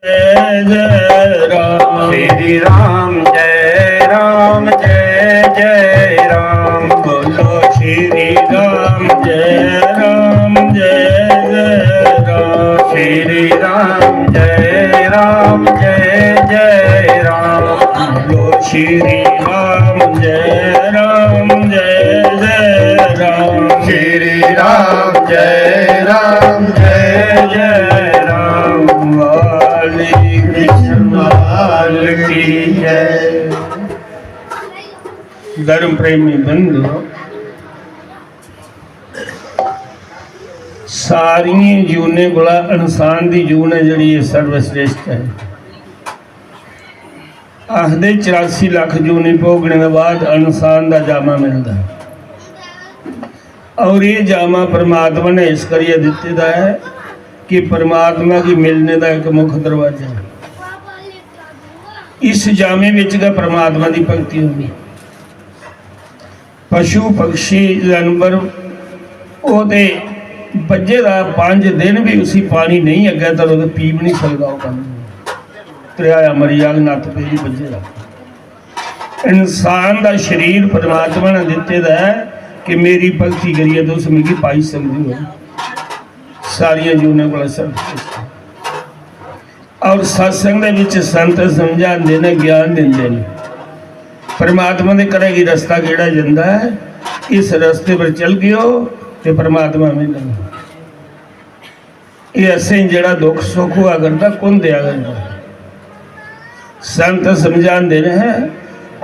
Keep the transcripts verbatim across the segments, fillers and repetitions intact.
जय जय राम। श्री राम जय राम जय जय राम। बोलो श्री राम जय राम जय जय राम। श्री राम जय राम जय जय राम। बोलो श्री राम जय राम जय जय राम। श्री राम जय राम जय जय राम। वाली कृष्ण लाल की जय। धर्म प्रेमी बंधु, सारियें जूनें कोला इंसान दी जून ऐ जेह्ड़ी, एह् सर्वश्रेष्ठ ऐ। आखदे चरासी लक्ख जूनी भोगने दे बाद इंसान दा जामा मिलदा ऐ। और ये जामा परमात्मा ने इस करियै दित्ते दा ऐ कि परमात्मा गी मिलने दा इक मुख दरवाजा ऐ। इस जामे बिच गै परमात्मा दी भक्ति होनी। पशु पक्षी जानवर, ओह् ते बज्झे दा, पंज दिन बी उसी पानी नेईं अग्गै धरो ते पी बी निं सकदा ओह् पानी। त्रेहाया मरी जाग, नत्त पेदी बज्झे दा। इंसान दा शरीर परमात्मा ने दित्ते दा ऐ कि मेरी भक्ति करियै तुस मिगी पाई सकदे ओ सारियां जूनें कोला सर्वश्रेष्ठ। और सत्संग दे विच संत समझांदे ने, ज्ञान दिंदे ने। परमात्मा दे घरै गी रस्ता केह्ड़ा जंदा ऐ, इस रस्ते पर चलगेओ ते परमात्मा मिलग। एह् असें जेह्ड़ा दुख सुख होआ करदा, कु'न देआ करदा? संत समझांदे ने,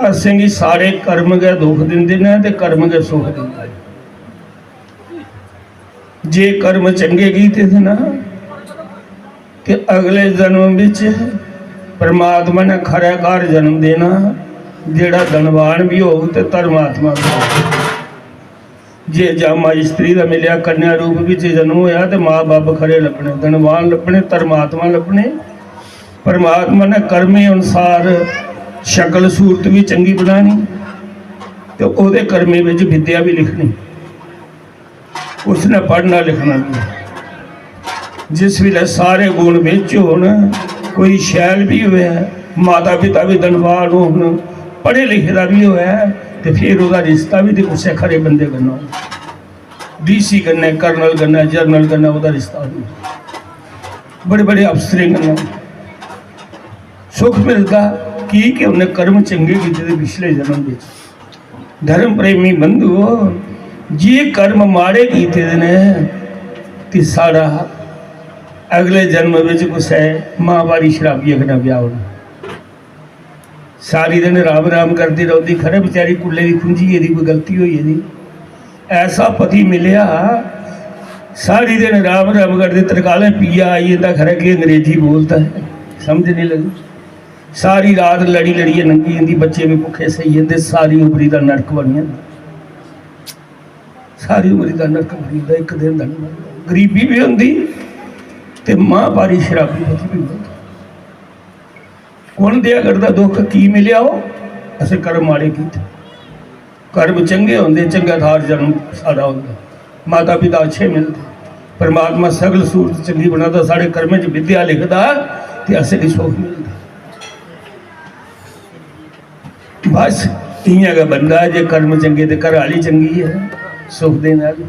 असेंगी सारे कर्म गै दुख दिंदे ने ते कर्म गै सुख दिंदे ने। जे कर्म चंगे कीते दे ना, ते अगले जन्म बिच परमात्मा ने खरै घर जन्म देना, जेह्ड़ा धनवान बी होग ते धर्मात्मा बी होग। जे जामा स्त्री दा मिलेआ, कन्या रूप बिच जन्म होया, ते मां बब्ब खरे लब्भने, धनवान लब्भने, धर्मात्मा लब्भने। परमात्मा ने कर्में अनुसार शकल सूरत बी चंगी बनानी, ते ओह्दे कर्में बिच विद्या बी लिखनी। उसने पढ़ना लिखना बी। जिस बेल्लै सारे गुण बिच होन, कोई शैल बी होऐ, माता पिता बी धनवान होन, पढ़े लिखे दा बी होऐ, ते फिर ओह्दा रिश्ता बी ते कुसै खरे बंदे कन्नै होना। डीसी कन्नै, कर्नल कन्नै, जर्नल कन्नै ओह्दा रिश्ता होना। बड़े बड़े अफसरें कन्नै सुख मिलदा, की कि उन्नै कर्म चंगे कीते दे पिछले जन्म बिच। धर्म प्रेमी बंधुओ, जे कर्म माड़े कीते दे न, ते साढ़ा अगले जन्म बिच कुसै मां बारी शराबियै कन्नै ब्याह् होना। सारी दिन राम राम करदी रौंह्दी, खरै बेचारी कुल्लै दी खुंझी गेदी, कोई गलती होई गेदी। ऐसा पति मिलेआ, सारी दिन राम राम करदे, तरकालें पिया आई जंदा, खरै केह् अंग्रेजी बोलदा ऐ, समझ नहीं लगदी। सारी रात लड़ी लड़ियै लंघी जंदी, बच्चे बी भुक्खे सेई जंदे, सारी उमरी दा नरक बनी जंदा। सारी उमरी दा नरक बनी जंदा, इक दिन दा नहीं बनदा। गरीबी बी होंदी ते मां बारी शराबी पति बी होंदा। कौन देआ करदा दुख, की मिलेआ ओह्? असें कर्म माड़े कीते। कर्म चंगे होंदे, चंगा थार जन्म साढ़ा होंदा, माता पिता अच्छे मिलदे, परमात्मा सगल सूरत चंगी बनांदा, साढ़े कर्में च विद्या लिखदा ते असेंगी सुख मिलदा। बस इ'यां गै बनदा ऐ, जे कर्म चंगे ते घर आह्ली चंगी ऐ, सुख देने आह्ली।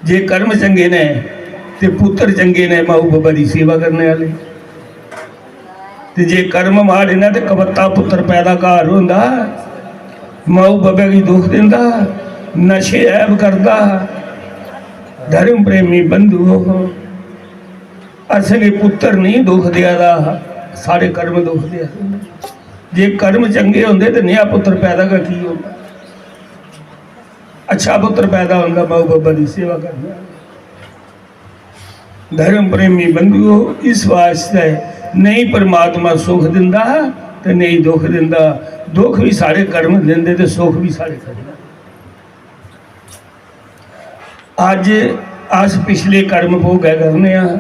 जे कर्म चंगे ने ते पुत्तर चंगे ने, माऊ बब्बै दी सेवा करने आह्ले। ते जे कर्म माड़े न ते कबत्ता पुत्तर पैदा घर होंदा, माऊ बब्बै गी दुख दिंदा, नशे ऐब करदा। धर्म प्रेमी बंधुओ, असेंगी पुत्तर नहीं दुख देआ दा, साढ़े कर्म दुख देआ दे। जे कर्म चंगे होंदे ते नेहा पुत्तर पैदा गै की होंदा? अच्छा पुत्तर पैदा होंदा, माऊ बब्बै दी सेवा करने आह्ला। धर्म प्रेमी बंधुओ, इस वास्तै नेईं परमात्मा सुख दिंदा ते नेईं दुख दिंदा। दुख बी साढ़े कर्म दिंदे ते सुख बी साढ़े कर्म। अज्ज अस पिछले कर्म भोगै करने आं,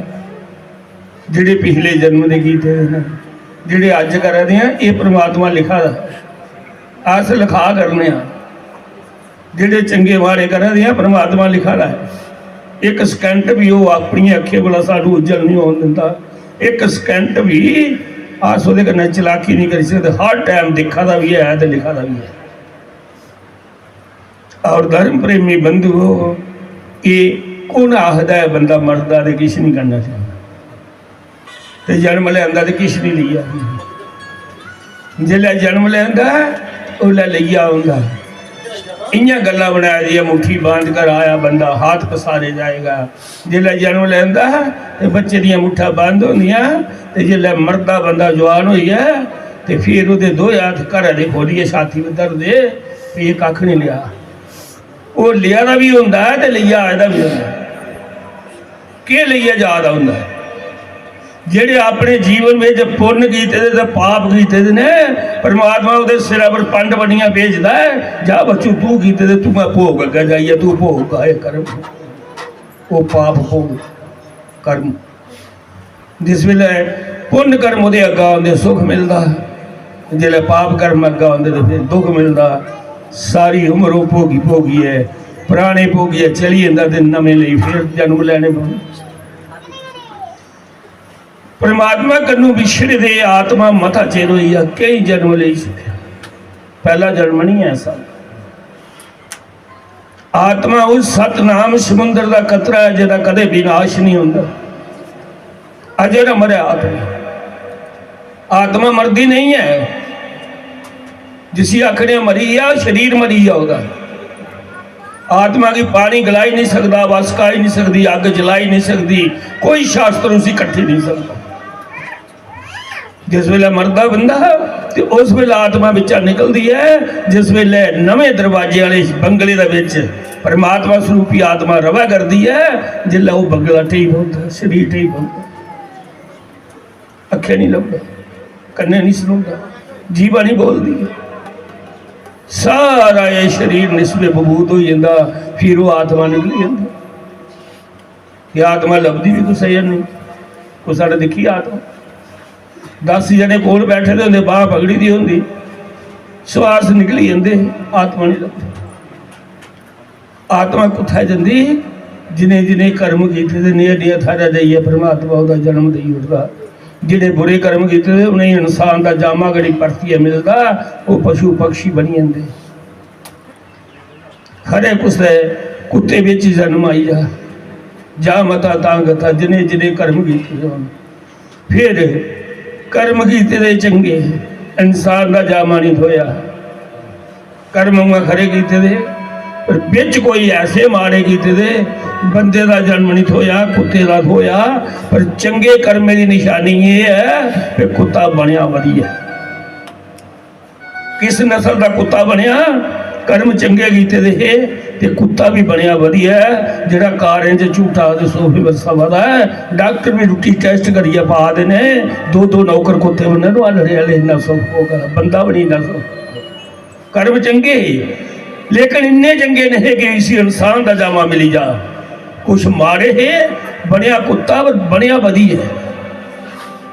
जेह्ड़े पिछले जन्म दे कीते दे न, जेह्ड़े अज्ज करा दे आं, एह् परमात्मा लिखा दा। अस लखा करने आं। जेह्ड़े चंगे माड़े करा दे आ, परमात्मा लिखा दा ऐ। इक सकैंट बी ओह् अपनी अक्खीं कोला सानूं उज्जल निं होन दिंदा। इक सकैंट बी अस ओह्दे कन्नै चलाकी निं करी सकदे। हर टाइम दिक्खा दा बी ऐ ते लिखा दा बी ऐ। और धर्म प्रेमी बंधुओ, एह् कु'न आखदा ऐ बंदा मरदा ते किश निं करना चांह्दा, ते जन्म लैंदा ते किश निं लेइयै औंदा? जिसलै जन्म लैंदा ऐ, उसलै लेइयै औंदा। इ'यां गल्लां बनाई दियां, मुट्ठी बांध कर आया बंदा, हाथ पसारे जाएगा। जिसलै जन्म लैंदा ऐ ते बच्चे दियां मुट्ठां बंद होंदियां, ते जिसलै मरदा बंदा, जवान होइयै, ते फिर ओह्दे दोए हत्थ घरै दे खोलियै छाती पर धरदे, ते एह् कक्ख निं लेआ। ओह् लेआ दा बी होंदा ऐ ते लेइयै आए दा बी होंदा ऐ। केह् लेइयै जा दा होंदा ऐ? जेह्ड़े अपने जीवन बिच पुन्न कीते दे ते पाप कीते दे ने, परमात्मा ओह्दे सिरै पर पंड बनियै भेजदा ऐ, "जा बच्चू, तू कीते दे, तू मैं भोग अग्गें जाइयै तू भोग, एह् कर्म, ओह् पाप भोग, कर्म।" जिस बेल्लै पुन्न कर्म ओह्दे अग्गें औंदे, सुख मिलदा, जिसलै पाप कर्म अग्गें औंदे ते फिर दुख मिलदा। सारी उम्र ओह् भोगी भोगियै, पराने भोगियै चली जंदा ते नमें लेई फिर जन्म लैने पौंदे। परमात्मा कन्नू बिछड़े दे आत्मा मता चिर होई गेआ, केईं जन्म लेई चुकेआ। पैह्ला जन्म नहीं ऐ ऐसा। आत्मा उस सतनाम समुंदर दा कतरा ऐ जेह्दा कदें विनाश नहीं होंदा। अजर अमर ऐ आत्मा। आत्मा मरदी नहीं ऐ। जिसी आखने मरी गेआ, शरीर मरी गेआ ओह्दा। आत्मा गी पानी गलाई नहीं सकदा, बस काई नहीं सकदी, अग्ग जलाई नहीं सकदी, कोई शास्त्र उसी कट्टी नहीं सकदा। जिस बेल्लै मरदा बंदा ते उस बेल्लै आत्मा बिच्चा निकलदी ऐ, जिस बेल्लै नमें दरवाजे आह्ले बंगले दे बिच परमात्मा स्वरूपी आत्मा रवै करदी ऐ, जिसलै ओह् बंगला ढेई पौंदा, शरीर ढेई पौंदा, अक्खें निं लभदा, कन्नै निं सुनदा, जीभा निं बोलदी, सारा एह् शरीर निस्वे बबूद होई जंदा, फिर ओह् आत्मा निकली जंदी। एह् आत्मा लभदी बी कुसै जन नेईं। कुसै ने दिक्खी आत्मा? दस जने कोल बैठे दे होंदे, बांह् पकड़ी दी होंदी, श्वास निकली जंदे, आत्मा निं लभदी। आत्मा कुत्थै जंदी? जिनें जिनें कर्म कीते दे, नेह नेह थाह्रै जाइयै परमात्मा ओह्दा जन्म देई ओड़दा। जेह्ड़े बुरे कर्म कीते दे, उ'नेंगी इंसान दा जामा गड़ी परतियै मिलदा, ओह् पशु पक्षी बनी जंदे। खरे कुसै कुत्ते बिच जन्म आई जा, जा मता तां गता, जिनें जिनें कर्म कीते दे होन। फिर कर्म कीते दे चंगे, इंसान दा जामा निं थ्होया। कर्म उ'आं खरे कीते दे, पर बिच कोई ऐसे माड़े कीते दे, बंदे दा जन्म निं थ्होया, कुत्ते दा थ्होया। पर चंगे कर्में दी नशानी एह् ऐ कि कुत्ता बनेआ बधिया। किस नस्ल दा कुत्ता बनेआ? कर्म चंगे कीते दे हे ते कुत्ता बी बनेआ बधिया ऐ। जेह्ड़ा कारें च झूटा ते सोफे पर सवा दा ऐ, डाक्टर बी रुट्टी टैस्ट करियै पा दे ने। दो दो नौकर कुत्ते बने, नुहालने आह्ले इन्ना सुख भोगा, बंदा बी निं इन्ना सुख। कर्म चंगे हे, लेकिन इन्ने चंगे नेहे कि इसी इंसान दा जामा मिली जा। कुछ माड़े हे, बनेआ कुत्ता, पर बनेआ बधिया।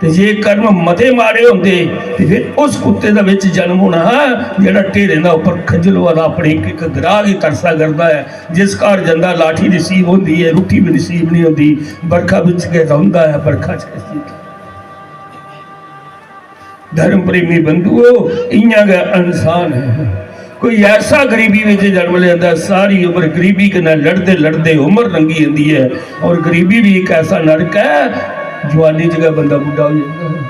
ते जे कर्म मते माड़े होंदे, ते फिर उस कुत्ते दे बिच जन्म होना हा, जेह्ड़ा ढेरें दा उप्पर खज्जल होआ दा, अपने इक, इक ग्राह गी तरसा करदा ऐ। जिस घर जंदा, लाठी नसीब होंदी ऐ, रुट्टी बी नसीब निं होंदी, बरखा बिच गै रौंह्दा ऐ, बरखा च गै जींदा। धर्म प्रेमी बंधुओ, इ'यां गै इंसान ऐ। कोई ऐसा गरीबी बिच जन्म लैंदा, सारी उम्र गरीबी कन्नै लड़दे लड़दे उम्र लंघी जंदी ऐ। और गरीबी भी एक ऐसा नरक ऐ, जवानी च गै बंदा बुड्ढा होई जंदा ऐ।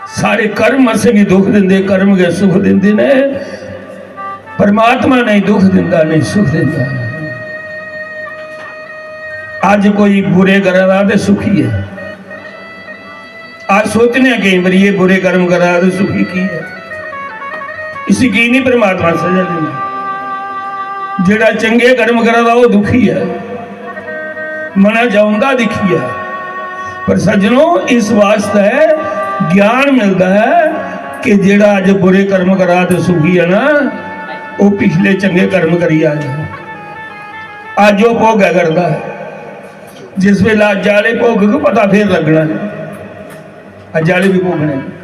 सारे कर्म असेंगी दुख दिंदे, कर्म गै सुख दिंदे ने। परमात्मा नेईं दुख दिंदा, नेईं सुख दिंदा। अज्ज कोई बुरे करा दा ते सुखी ऐ। अस सोचने आं केईं बारी, "एह् बुरे कर्म करा दा ते सुखी की ऐ?" इसी की निं परमात्मा सजा दिंदा? जेह्ड़ा चंगे कर्म करा दा, ओह् दुखी ऐ, मना च औंदा दिक्खियै। पर सज्जनो, इस वास्तै ज्ञान मिलदा ऐ कि जेह्ड़ा अज्ज बुरे कर्म करा ते सुखी ऐ ना, ओह् पिछले चंगे कर्म करियै आया। अज्ज ओह् भोगै करदा ऐ। जिस बेल्लै अज्ज आह्ले भोगग, पता फिर लग्गना ऐ। अज्ज आह्ले बी भोगने।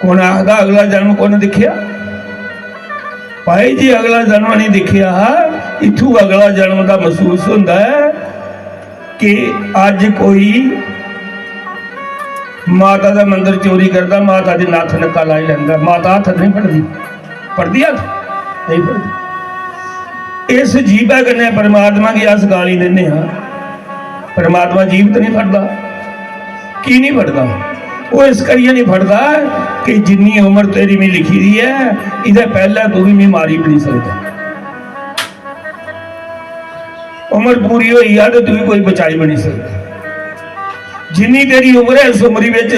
कु'न आखदा अगला जन्म कु'न दिक्खेआ? भाई जी, अगला जन्म नहीं दिक्खेआ, इत्थू अगला जन्म दा मसूस होंदा ऐ। कि अज्ज कोई माता दा मंदर चोरी करदा, माता दी नत्थ नक्का लाई लैंदा, माता हत्थ नहीं फड़दी, फड़दी हत्थ? नहीं फड़दी। इस जीभा कन्नै परमात्मा गी अस गालीं दिन्ने आं, परमात्मा जीभ ते नहीं फड़दा। की नहीं फड़दा? ओह् इस करियै नहीं फड़दा कि जिन्नी उम्र तेरी मी लिखी दी ऐ, इदे पैह्लें तू भी मी मारी भी नहीं सकदा। उम्र पूरी होई जा ते तुगी कोई बचाई भी नहीं सकदा। जिन्नी तेरी उम्र है, इस उम्री बिच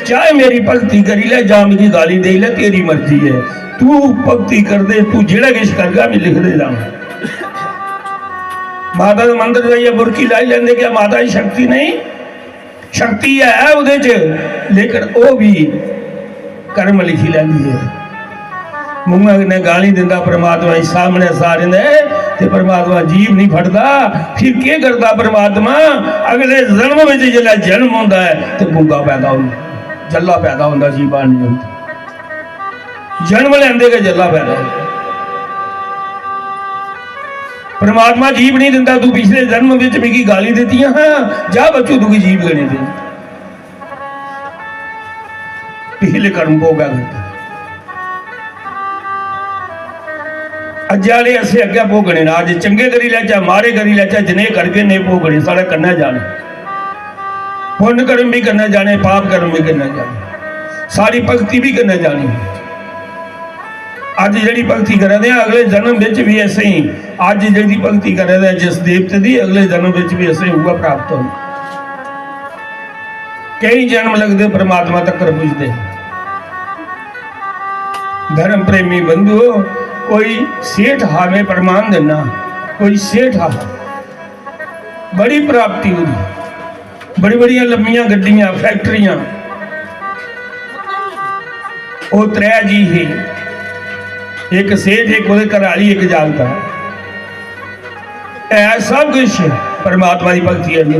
चाहे मेरी भक्ति करी ले, जां मिगी गाली देई ले, तेरी मर्जी है। तू भक्ति कर दे, तू जेड़ा किश करगा, मैं लिख दे जाना। माता दे मंदर जाइयै बुरकी लाई लैंदे, क्या माता दी शक्ति नहीं? शक्ति है ओह्दे च, लेकिन ओह् भी कर्म लिखी लैंदी है। मुंहा कन्नै गाली दिंदा परमात्मा गी सामने सारें दे, ते परमात्मा जीभ नहीं फड़दा। फिर केह् करदा परमात्मा? अगले जन्म विच जिसलै जन्म होंदा है ते गूंगा पैदा होंदा, जल्ला पैदा होंदा, जीभा नहीं होंदी। जन्म लैंदे गै जल्ला पैदा होंदा। परमात्मा जीभ नहीं दिंदा, "तू पिछले जन्म विच मिगी गाली दित्तियां हां, जा बच्चू, तुगी जीभ गै नहीं देनी।" पिछले कर्म भोगा करदा। अज्जै आह्ले असें अग्गें भोगने न। अज्ज चंगे करी लैचै, माड़े करी लैचै, जनेह् करगे नेह् भोगने, साढ़े कन्नै जाने। पुन्न कर्म बी कन्नै जाने, पाप कर्म बी कन्नै जाने, साढ़ी भक्ति बी कन्नै जानी। अज्ज जेह्ड़ी भक्ति करा दे आं, अगले जन्म बिच बी असें, अज्ज जेह्ड़ी भक्ति करा दे आं जिस देवते दी, अगले जन्म बिच बी असें उ'ऐ प्राप्त होना। केईं जन्म लगदे परमात्मा तक्कर पुजदे। धर्म प्रेमी बंधुओ, कोई सेठ हा, मैं प्रमाण दिन्ना, कोई सेठ हा, बड़ी प्राप्ति ओह्दी, बड़ी बड़ियां लम्मियां गड्डियां, फैक्टरियां। ओह् त्रै जी हे, इक सेठ, इक ओह्दे घर आह्ली, इक जागत हा। ऐ सब किश परमात्मा दी भक्ति आह्ली।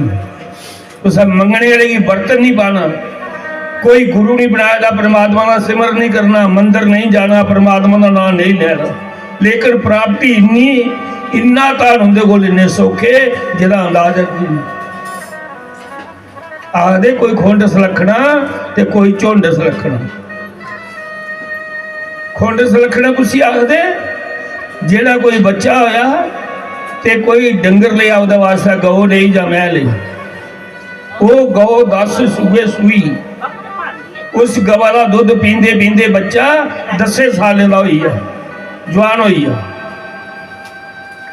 कुसै मंगने आह्ले गी बर्तन नहीं पाना, कोई गुरु नहीं बनाए दा, परमात्मा दा सिमरन नहीं करना, मंदर नहीं जाना, परमात्मा दा नाम नहीं लैना, लेकिन प्राप्ति इन्नी, इन्ना धन उंदे कोल इन्ने सौखे जेह्दा अंदाज है कोई नहीं। आखदे कोई खुंड सलक्खना ते कोई झुंड सलक्खना। खुंड सलक्खना कुसी आखदे? जेह्ड़ा कोई बच्चा होया ते कोई डंगर लेआ ओह्दे वास्तै, गौ लेई जां मैंह् लेई, ओह् गौ दस सूए सूई, उस गवा दा दुद्ध पींदे पींदे बच्चा दस्सें सालें दा होई गेआ, जुआन होई गेआ।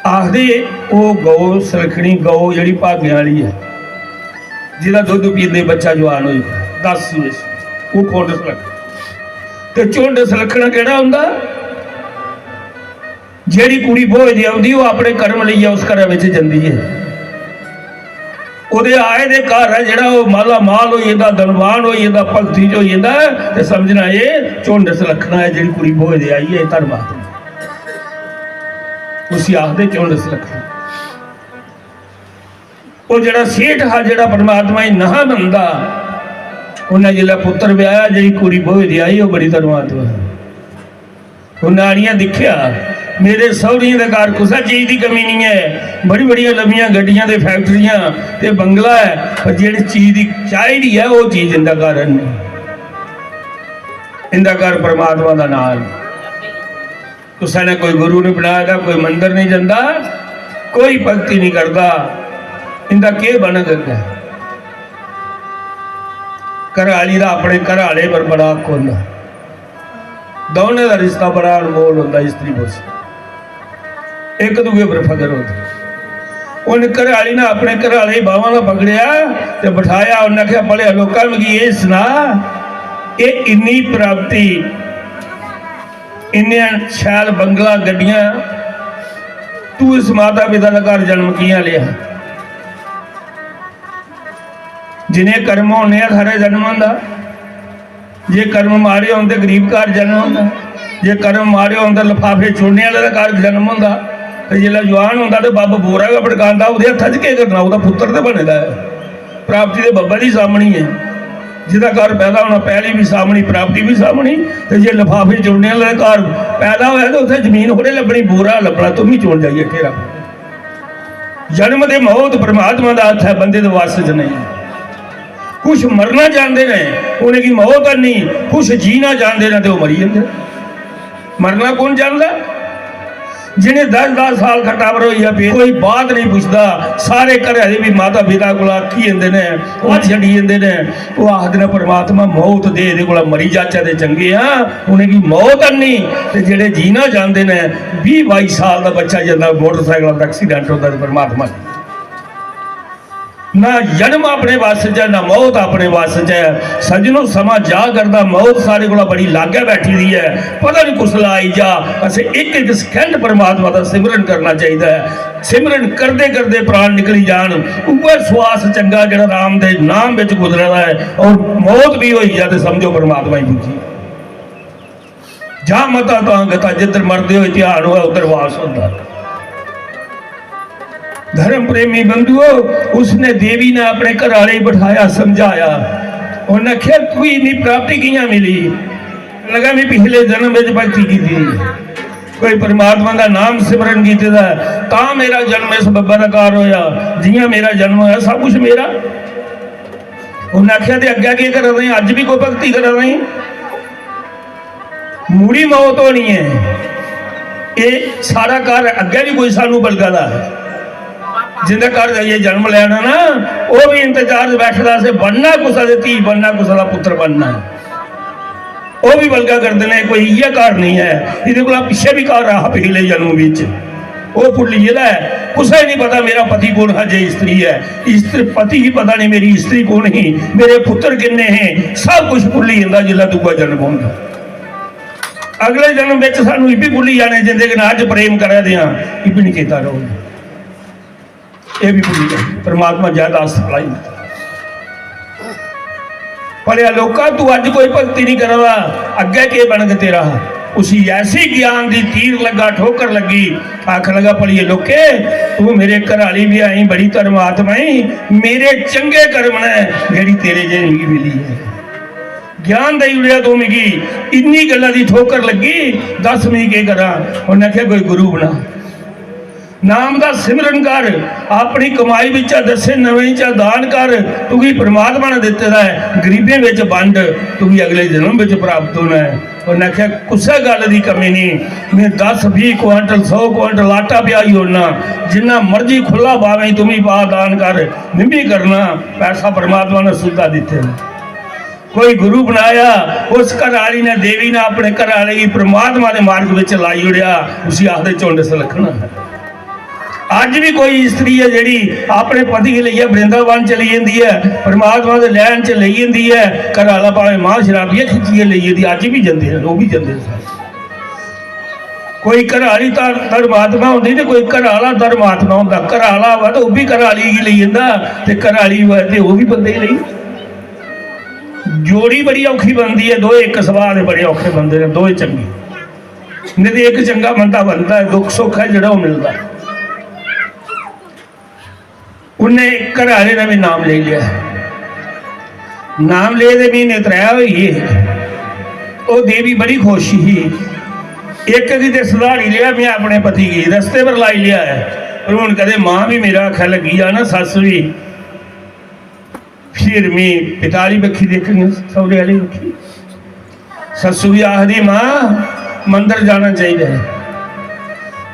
आखदे ओह् गौ सलक्खनी, गौ जेह्ड़ी भागें आह्ली ऐ, जेह्दा दुद्ध पींदे बच्चा जुआन होई गेआ, दस सूए सूई, ओह् खुंड सलक्खना। ते झुंड सलक्खना केह्ड़ा होंदा? जेह्ड़ी कुड़ी ब्होई दी औंदी, ओह् अपने कर्म लेइयै उस घरै बिच जंदी ऐ। ओह्दे आए दे घर ऐ जेह्ड़ा, ओह् माला माल होई जंदा, धनवान होई जंदा, भक्ति च होई जंदा ऐ, ते समझना एह् झुंड सलक्खना ऐ, जेह्ड़ी कुड़ी ब्होई दी आई ऐ, एह् धर्मात्मा। उसी आखदे झुंड सलक्खना। ओह् जेह्ड़ा सेठ हा, जेह्ड़ा परमात्मा गी नहा मनदा, उन्नै जिसलै पुत्तर ब्याहेआ, जेह्ड़ी कुड़ी ब्होई दी आई, ओह् बड़ी धर्मात्मा ही। उन्नै आनियै दिक्खेआ, मेरे सौह्रियें दे घर कुसै चीज दी कमी निं ऐ, बड़ी बड़ियां लम्मियां गड्डियां ते फैक्टरियां ते बंगला ऐ, पर जेह्ड़ी चीज दी चाहिदी ऐ, ओह् चीज इं'दे घर है निं। इं'दे घर परमात्मा दा नाम ऐ। कुसै ने कोई गुरु निं बनाए दा, कोई मंदर निं जंदा, कोई भक्ति निं करदा, इं'दा केह् बनग अग्गें? घरै आह्ली दा अपने घरै आह्ले पर बड़ा हक्क होंदा। दौनें दा रिश्ता बड़ा अनमोल होंदा, स्त्री पुरुष इक दूए पर फख्र होंदा। उन घरै आह्ली ने अपने घरै आह्ले गी बाह्मां दा पकड़ेआ ते बठाया। उन्नै आखेआ, "भलेआ लोका, मिगी एह् सना, एह् इन्नी प्राप्ति, इन्ने शैल बंगला, गड्डियां, तू इस माता पिता दे घर जन्म कि'यां लेआ?" जिन्ने कर्म होने आ, थारे जन्म होंदा। जे कर्म माड़े होन ते गरीब घर जन्म होंदा, जे कर्म माड़े होन ते लफाफे चुनने आह्ले दे घर जन्म होंदा। ते जिसलै जुआन होंदा ते बब्ब बोरा गै पड़कांदा, ओह्दे हत्था च केह् करना? ओह्दा पुत्तर ते बने दा ऐ। प्राप्ति ते बब्बै दी सामनी ऐ। जेह्दा घर पैदा होना, पैली बी सामनी, प्राप्ति बी सामनी। ते जे लफाफे चुनने आह्ले दे घर पैदा होया ते उत्थै जमीन थोड़े लब्भनी, बोरा लब्भना, तुम बी चुन जाइयै केह् रक्ख। जन्म ते मौत परमात्मा दा हत्थ ऐ, बंदे दे वस च नेईं। कुछ मरना चांहदे ने, उ'नेंगी मौत आनी, कुछ जीना चांहदे ने ते ओह् मरी जंदे। मरना कौन चांहदा? जि'नें दस दस साल खट्टा पर होइयै पे, कोई बात नहीं पुछदा। सारे घरै दे भी माता पिता कोला अक्की जंदे ने, ओह् छड्डी जंदे ने। ओह् आखदे ने, "परमात्मा, मौत दे, एह्दे कोला मरी जाचै ते चंगे आं।" उ'नेंगी मौत आनी, ते जेह्ड़े जीना चांहदे ने, बीह् बाई साल दा बच्चा जंदा मोटरसाइकल दा, एक्सीडेंट होंदा ते परमात्मा ना जन्म अपने वस च ऐ, ना मौत अपने वस च ऐ। सज्जनो, समां जा करदा, मौत साढ़े कोला बड़ी लागै बैठी दी ऐ। पता नहीं कुसलै आई जा। असें इक इक सैकंड परमात्मा दा सिमरन करना चाहिदा ऐ। सिमरन करदे करदे प्राण निकली जान, उ'ऐ सुआस चंगा जेह्ड़ा राम दे नाम बिच गुजरे दा ऐ। और मौत भी होई जा ते समझो परमात्मा ही पुज्जी। जा मता तां गता, जिद्धर मरदे होए ध्यान होऐ उद्धर वास होंदा। धर्म प्रेमी बंधुओ, उसने देवी ने अपने घर आले ही बिठाया, समझाया। उन्हें आखेआ, "तुगी इन्नी प्राप्ति कि'यां मिली?" लगा, "मैं पिछले जन्म विच भक्ति कीती, कोई परमात्मा दा नाम सिमरन कीते दा, तां मेरा जन्म इस बब्बै दा घर होया। जि'यां मेरा जन्म होया, सब कुछ मेरा।" उन्हें आखेआ, "ते अग्गें केह् करा दे? अज्ज भी कोई भक्ति करा दे?" मुड़ी मौत होनी ऐ। एह् साढ़ा घर अग्गें बी कोई सानू बलगा दा ऐ। जिंदे घर जाइयै जन्म लैना ना, ओह् बी इंतजार च बैठे दा, असें बनना कुसै दे धी, बनना कुसै दा पुत्तर बनना। ओह् बी बलगा करदे ने, कोई इ'यै घर नेईं ऐ, एह्दे कोला पिच्छे बी घर हा पिछले जन्म बिच। ओह् भुल्ली गेदा ऐ। कुसै गी निं पता मेरा पति कु'न हा जे स्त्री ऐ। स्त्री, पति गी पता निं मेरी स्त्री कु'न ही, मेरे पुत्तर किन्ने हे, सब कुछ भुल्ली जंदा जिसलै दूआ जन्म होंदा। अगले जन्म बिच सानू इब्बी भुल्ली जाने जिंदे कन्नै अज्ज प्रेम करै दे आं, इब्बी निं चेता रौह्ग। एह् बी भुल्ली जाने। परमात्मा जैदास भलाई। भलेआ लोका, तू अज्ज कोई भक्ति नहीं करा दा, अग्गै केह् बनग तेरा? उसी ऐसी ज्ञान दी तीर लग्गा, ठोकर लग्गी, आखन लगा, "भलिए लोके, तू मेरे घर आली भी आई, बड़ी धर्मात्मा ही, मेरे चंगे कर्म ने जेह्ड़ी तेरे जे मिगी मिली है।" ज्ञान देई ओड़ेआ तू मिगी, इन्नी गल्ला दी ठोकर लग्गी, दस मिगी केह् करां? उन्नै आखेआ, "कोई गुरु बना।" नाम दा सिमरन कर, अपनी कमाई बिच्चा दस्से नवें चा दान कर, तुगी परमात्मा ने दित्ते दा ऐ, गरीबें बिच बंड, तुगी अगले जन्म बिच प्राप्त होना ऐ। उन्नै आखेआ, "कुसै गल्ल दी कमी नहीं, मैं दस बीह क्विंटल, सौ क्विंटल आटा प्याई ओड़ना, जिन्ना मर्जी खु'ल्ला पावें तुमी पा दान कर, मैं भी करना।" पैसा परमात्मा ने सुद्धा दित्ते दा। कोई गुरु बनाया, उस घर आली ने, देवी ने अपने घर आले गी परमात्मा दे मार्ग विच लाई ओड़ेआ, उसी आखदे चुंड सलखना। अज्ज भी कोई स्त्री ऐ जेह्ड़ी अपने पति गी लेइयै वृंदावन चली जंदी ऐ, परमात्मा दे लैन च लेई जंदी ऐ, घर आला भावें मां शराबियै खिच्चियै लेई जंदी, अज्ज भी जंदे न, ओह् भी जंदे न। कोई घर आली धर-, धर्मात्मा होंदी ते कोई घर आला धर्मात्मा होंदा। घर आला होऐ ते ओह् बी घर आली गी लेई जंदा ते घर आली होऐ ते ओह् बी बंदे गी लेई। जोड़ी बड़ी औखी बनदी ऐ, दोए इक सुभाऽ दे बड़े औखे बनदे न, दोए चंगे। नेईं ते इक चंगा बंदा बनदा ऐ, दुख सुख ऐ जेह्ड़ा ओह् मिलदा ऐ। उन्नै घरै आह्ले ने बी नाम लेई लेआ। नाम ले दे म्हीने त्रै होई गे। ओह् देवी बड़ी खुश ही। इक गी ते सुधारी लेआ में अपने पति गी, रस्ते पर लाई लेआ ऐ। पर हून कदें मां बी मेरा आखै लग्गी जा ना, सस्स बी, फिर में पिता आह्ली बक्खी दिक्खङ, सौह्रे आह्ली बक्खी। सस्सू गी आखदी, "मां, मंदर जाना चाहिदा ऐ।"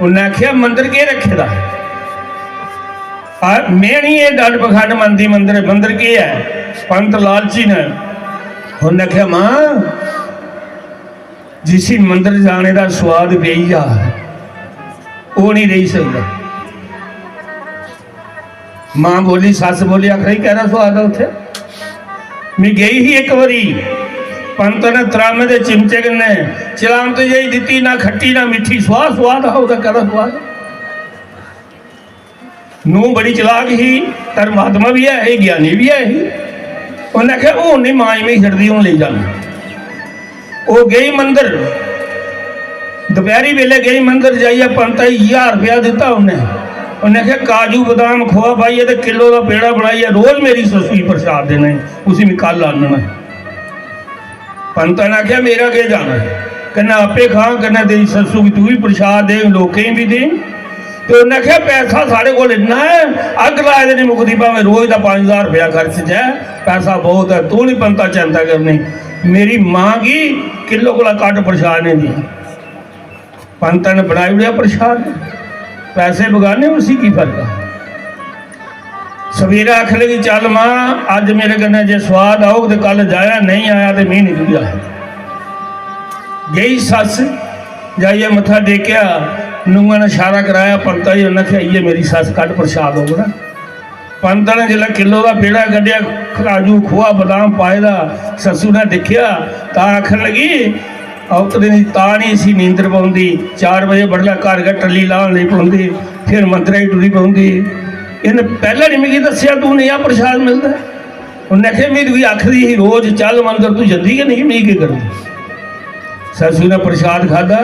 उन्नै आखेआ, "मंदर केह् रक्खे दा?" आ, में निं एह् डंड पखंड मनदी, मंदर, मंदर केह् ऐ? पंत लालची न। उन्नै आखेआ, "मां, जिसी मंदर जाने दा सोआद पेई जा, ओह् निं रेही सकदा।" मां बोली, सस्स बोली, आखा दी, "कैह्दा सोआद ऐ उत्थै?" में गेई ही इक बारी, पंत ने त्रामे दे चिमचे कन्नै चलामत जेही दित्ती, ना खट्टी ना मिट्ठी, सोआद, सोआद हा ओह्दा, कैह्दा सोआद? नूंह् बड़ी चलाक ही, धर्मात्मा बी ऐ ही, ज्ञानी बी ऐ ही। उन्नै आखेआ, "हून निं मां गी में छड्डदी, हून लेई जाना।" ओह् गेई मंदर, दपैह्री बेल्लै गेई मंदर, जाइयै पंतै गी ज्हार रपेआ दित्ता उन्नै। उन्नै आखेआ, "काजू, बदाम, खोआ पाइयै ते किलो दा पेड़ा बनाइयै रोज मेरी सस्सू गी प्रसाद देना ऐ, उसी में कल आह्नना ऐ।" पंतै ने आखेआ, "मेरा केह् जाना ऐ, कन्नै आपे खां, कन्नै तेरी सस्सू गी तूं बी प्रसाद दे, लोकें गी बी दे।" ते उन्नै आखेआ, "पैसा साढ़े कोल इन्ना ऐ, अग्ग लाए दे निं मुकदी, भामें रोज दा पंज ज्हार रपेआ खर्च जाए, पैसा बहुत ऐ, तूं निं पंता चैंता करनी।" मेरी मां गी किलो कोला घट्ट प्रसाद निं दिया। पंता ने बनाई ओड़ेआ प्रसाद, पैसे बगाने, उसी की फर्क ऐ? सवेरै आखन लगी, "चल मां, अज्ज मेरे कन्नै जे सोआद औग ते कल जायां, नेईं आया ते मी निकली जा।" गेई सस्स, जाइयै मत्था टेकेआ, नूंहां ने इशारा कराया पंता गी, उन्नै आखेआ, "इ'यै मेरी सस्स, कड्ढ प्रसाद होग ना।" पंता ने जिसलै किलो दा पेड़ा कड्ढेआ, काजू, खोआ, बदाम पाए दा, सस्सू ने दिक्खेआ तां आखन लगी, "औतरे दी तां निं इसी नींदर पौंदी, चार बजे बडलै घर गै टल्ली लान लगी पौंदी, फिर मंदरै गी टुरी पौंदी। इन्न पैह्लें निं मिगी दस्सेआ तूं नेहा प्रसाद मिलदा ऐ।" उन्नै आखेआ, "में तुगी आखदी ही रोज चल मंदर, तूं जंदी गै नेईं, में केह् करदी?" सस्सू ने प्रसाद खाद्धा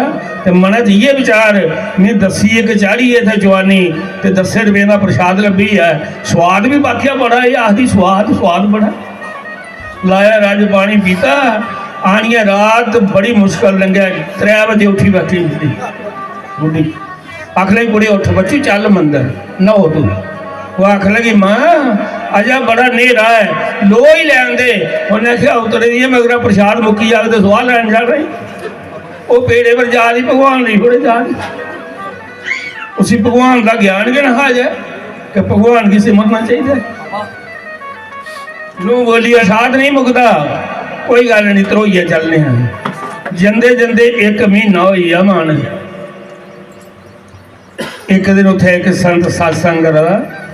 ते मनै च इ'यै विचार, "में दस्सियै कचाढ़ी ऐ इत्थै जवानी ते दस्सें रपें दा प्रसाद लब्भी गेआ ऐ, सोआद बी बाकेआ बड़ा, एह् आखदी सोआद, सोआद बड़ा।" लाया रज्ज पानी पीता, आनियै रात बड़ी मुश्कल लंघै, त्रै बजे उठी बैठी बुड्ढी। बुड्ढी आखन लगी, "कुड़े उठ बच्ची, चल मंदर, न्हौ तू।" ओह् आखन लगी, "मां, अजें बड़ा न्हेरा ऐ, लोऽ ही लैन दे।" उन्नै आखेआ, "उतरे दी ऐ, मगरा प्रसाद मुक्की जाग ते सोआह् लैन जाना ई।" ओह् पेड़े पर जा दी, भगवान लेई थोड़े जा दे। उसी भगवान दा ज्ञान गै नेईं हा अजें कि भगवान गी सिमरना चाहिदा ऐ। नूं बोली, "असाध नहीं मुकदा, कोई गल्ल नहीं, ध्रोइयै चलने आं।" जंदे जंदे इक म्हीना होई गेआ, मान। इक दिन उत्थै इक संत सत्संग करा दा,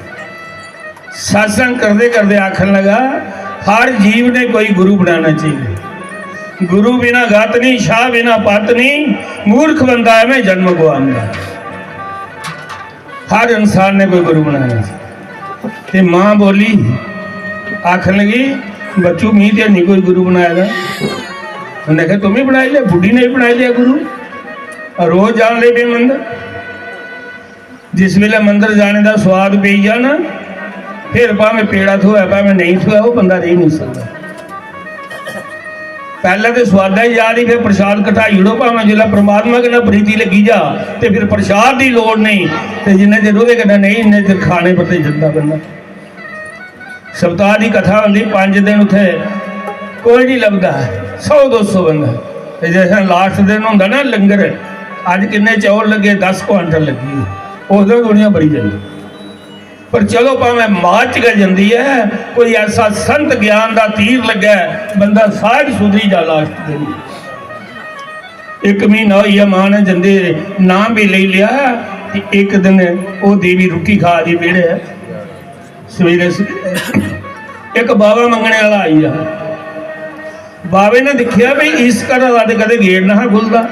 सत्संग करदे करदे आखन लगा, "हर जीव ने कोई गुरु बनाना चाहिए। गुरु बिना गत नहीं, शाह बिना पत नहीं, मूर्ख बंदा है मैं जन्म गवांदा।" हर इंसान ने कोई गुरु बनाना चाहिए। ते मां बोली, आखन लगी, "बच्चू, मी ते हैनी कोई गुरु बनाए दा।" उन्नै आखेआ, "तुम्हें बनाई लिया, बुड्ढी ने भी बनाई लिया गुरु।" और रोज जान लगी पे मंदर। जिस वेले मंदर जाने दा स्वाद पेई जा ना, फिर भावें पेड़ा थ्होऐ, भावें नेईं थ्होऐ, ओह् बंदा रेही नहीं सकदा। पैह्लें ते सोआदा दी याद ही, फिर प्रसाद घटाई ओड़ो, भावें जिसलै परमात्मा कन्नै प्रीति लग्गी जा ते फिर प्रसाद दी लोड़ नेईं। ते जिन्ने चिर ओह्दे कन्नै नेईं, इन्ने चिर खाने पर ते जंदा बंदा। सप्ताह दी कथा होंदी, पंज दिन उत्थै कोई निं लभदा, सौ दो सौ बंदा। ते जिस दिन लास्ट दिन होंदा ना लंगर, अज्ज किन्ने चौल लग्गे, दस क्वांटल लग्गी, उस दिन दुनिया बड़ी जंदी। पर चलो, भामें मात च गै जंदी ऐ, कोई ऐसा संत ज्ञान दा तीर लग्गै, बंदा साढ़ सुधरी जा लास्ट दिन। इक म्हीना होई गेआ, मां ने जंदे नाम बी लेई लेआ। ते इक दिन ओह् देवी रुट्टी खा दी बेह्ड़े, सवेरे सवेरे इक बाबा मंगने आह्ला आई गेआ। बाबे ने दिक्खेआ भी इस घरा दा ते कदें गेट ना हा खु'लदा,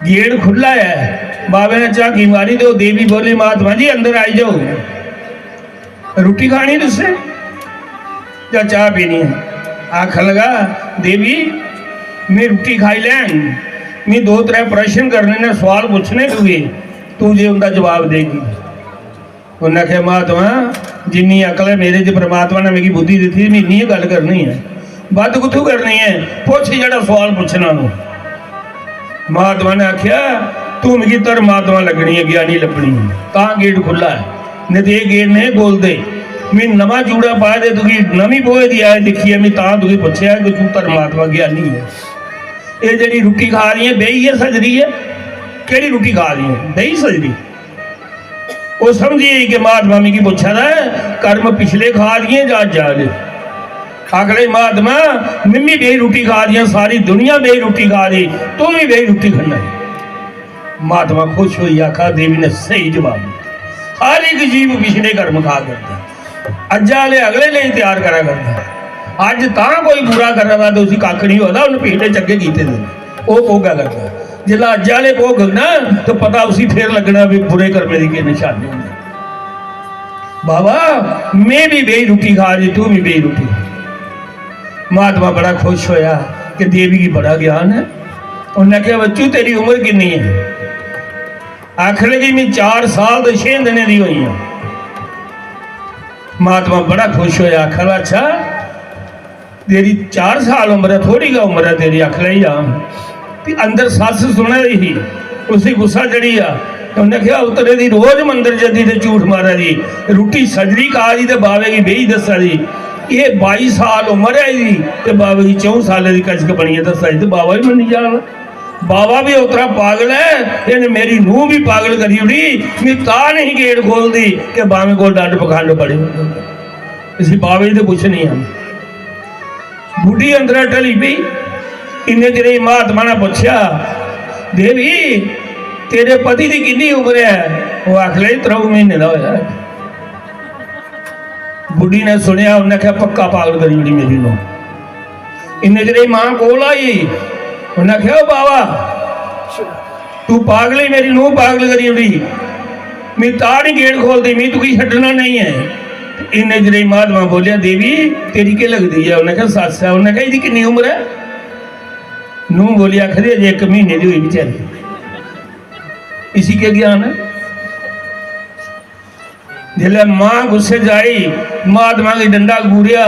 गेट खु'ल्ला ऐ। बाबे ने झांकी मारी ते ओह् देवी बोली, "महात्मा जी, अंदर आई जाओ, रुट्टी खानी तुसें जां चाह् पीनी ऐ?" आखन लगा, "देवी, में रुट्टी खाई लैंग, में दो त्रै प्रश्न करने न, सोआल पुच्छने तुगी, तू जे उं'दा जवाब देगी।" उन्नै आखेआ, "महात्मा, जिन्नी अकल ऐ मेरे च, परमात्मा ने मिगी बुद्धि दित्ती, में इन्नी गै गल्ल करनी ऐ, बद्ध कुत्थूं करनी ऐ? पुच्छ जेह्ड़ा सोआल पुच्छना तूं।" महात्मा ने आखेआ, "तूं मिगी धर्मात्मा लग्गनी ऐ, ज्ञानी लब्भनी ऐ, तां गेट खु'ल्ला ऐ, नेईं ते एह् गेट नेईं खोलदे। में नमां जूड़ा पाए दे, तुगी नमीं बोहे दी आए दिक्खियै, में तां तुगी पुच्छेआ कि तूं धर्मात्मा ज्ञानी ऐ। एह् जेह्ड़ी रुट्टी खा दी ऐ, बेही ऐ, सजदी ऐ, केह्ड़ी रुट्टी खा दी ऐ, बेही सजदी?" ओह् समझी गेई कि महात्मा मिगी पुच्छा दा ऐ, कर्म पिछले खा दिए जां अज्ज आह्ले। आखन लगी, "महात्मा, मिम्मी बेही रुट्टी खा दियां, सारी दुनिया बेही रुट्टी खा दी, तूं बी बेही रुट्टी खन्ना ऐ।" महात्मा खुश होई आखा, "देवी ने स्हेई जवाब दित्ता। हर इक जीव पिछले कर्म खा करदा। अज्ज आह्ले अगले लेई त्यार करा करदा। अज्ज तां कोई बुरा करा दा ते उसी कक्ख नहीं होदा, उन्नै पिछले चंगे कीते दे न।" ओह् भोगा करदा। जिसलै अज्जै आह्ले भोगग ना, ते पता उसी फिर लग्गना भी बुरे कर्में दी केह् नशानी होंदी। "बाबा, में भी बेही रुट्टी खा दी, तू भी बेही रुट्टी।" महात्मा बड़ा खुश होया कि देवी गी बड़ा ज्ञान है। उन्नै आखेआ, "बच्चू, तेरी उम्र किन्नी है?" आखन लगी, "मैं चार साल ते छे दिनें दी होई आं।" महात्मा बड़ा खुश होया, आखन लगा, "अच्छा, तेरी चार साल उम्र ऐ, थोड़ी गै उम्र ऐ तेरी, आखन लगी, हां।" ते अंदर सस्स सुना दी ही, उसी गुस्सा चढ़ी गेआ। ते उन्नै आखेआ, "उतरे दी रोज मंदर जंदी ते झूठ मारा दी, रुट्टी सजरी खा दी ते बावे गी बेही दस्सा दी। एह् बाई साल उम्र ऐ एह्दी ते बावे गी च'ऊं सालें दी कजक बनियै दस्सा दी ते बावा बी मन्नी जाना। बावा बी उतरा पागल ऐ, इन्नै मेरी नूंह बी पागल करी ओड़ी। मी तां नहीं गेट खोलदी कि बावे कोल डंड पखंड बड़े होंदे। इसी बावे गी ते पुच्छनी ऐ।" बुड्ढी अंदरा ढली पई। इन्ने चिरे च महात्मा ने पुच्छेआ, "देवी, तेरे पति दी किन्नी उम्र ऐ?" ओह् आखन लगी, "त्र'ऊं म्हीने दा होया ऐ।" बुड्ढी ने सुनेआ, उन्नै आखेआ, "पक्का पागल करी ओड़ी मेरी नूंह।" इन्ने चिरे च मां कोल आई, उन्नै आखेआ, "ओ बावा, तू पागल ही, मेरी नूंह पागल करी ओड़ी। मी तां नहीं गेट खोलदी, मी तुगी छड्डना नहीं ऐ।" इन्ने चिरे च महात्मा बोलेआ, "देवी, तेरी केह् लगदी ऐ?" उन्नै आखेआ, "सस्स ऐ।" उन्नै आखेआ, "एह्दी किन्नी उम्र ऐ?" नूंह बोली, आखदी, "अजें इक म्हीने दी होई बेचारी, इसी केह् ज्ञान ऐ?" जिसलै मां गुस्से च आई, महात्मा गी डंडा घूरेआ,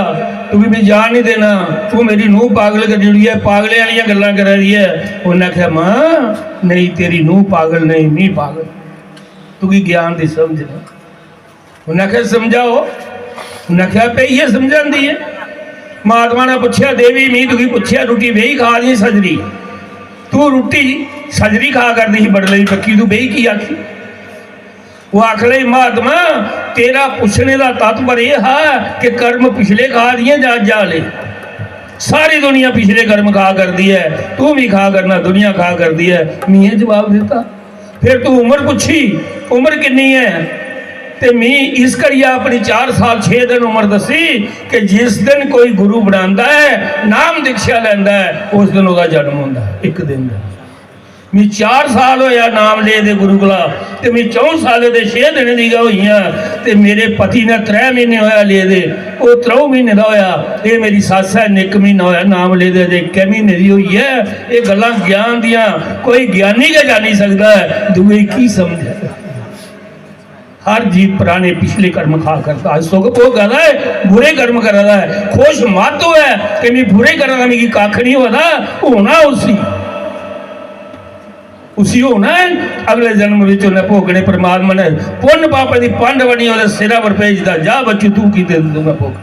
"तुगी में जान नहीं देना, तू मेरी नूंह पागल करी ओड़ी ऐ, पागलें आह्लियां गल्लां करा दी ऐ।" उन्नै आखेआ, "मां, नहीं, तेरी नूंह पागल नहीं, मी पागल, तुगी ज्ञान दी समझ नहीं।" उन्नै आखेआ, "समझाओ।" उन्नै आखेआ, "आपे इ'यै समझांदी ऐ।" महात्मा ने पुच्छेआ, "देवी, मी तुगी पुच्छेआ, रुट्टी बेही खा दी सजरी, तू रुट्टी सजरी खा करदी ही बडलै दी पक्की, तू बेही की आखी?" ओह् आखन लगी, "महात्मा, तेरा पुच्छने दा तात्पर्य एह् हा कि कर्म पिछले खा दियां जां अज्जै आह्ले? सारी दुनिया पिछले कर्म खा करदी ऐ, तू भी खा करना, दुनिया खा करदी ऐ।" मी एह् जवाब दित्ता। फिर तू उम्र पुच्छी, "उम्र किन्नी ऐ?" ते मी इस करियै अपनी चार साल छे दिन उम्र दस्सी कि जिस दिन कोई गुरु बनांदा ऐ, नाम दीक्षा लैंदा ऐ, उस दिन ओह्दा जन्म होंदा ऐ, इक दिन दा। मी चार साल होया नाम ले दे गुरु कोला, ते मी च'ऊं सालें दे छे दिनें दी गै होई आं, ते मेरे पति ने त्रै म्हीने होया ले दे, ओह् त्र'ऊं म्हीने दा होया, एह् मेरी सस्स ऐ, इक म्हीना होया नाम ले दे, ते इक्कै म्हीने दी होई ऐ। एह् गल्लां ज्ञान दियां कोई ज्ञानी गै जानी सकदा ऐ, दूए की समझ ऐ? हर जीव प्राणी पिछले कर्म खा करदा, अज सुख भोगा दा ऐ, बुरे कर्म करा दा ऐ, खुश मत होऐ कि मी बुरे करा दा, मिगी कक्ख नहीं होआ दा, होना उसी, उसी होना ऐ। अगले जन्म विच उन्नै भोगने, परमात्मा ने पुन्न पापे दी पंड बनी ओह्दे सिरा पर भेजदा, "जा बच्चू, तू कीते ते तूं गै भोग।"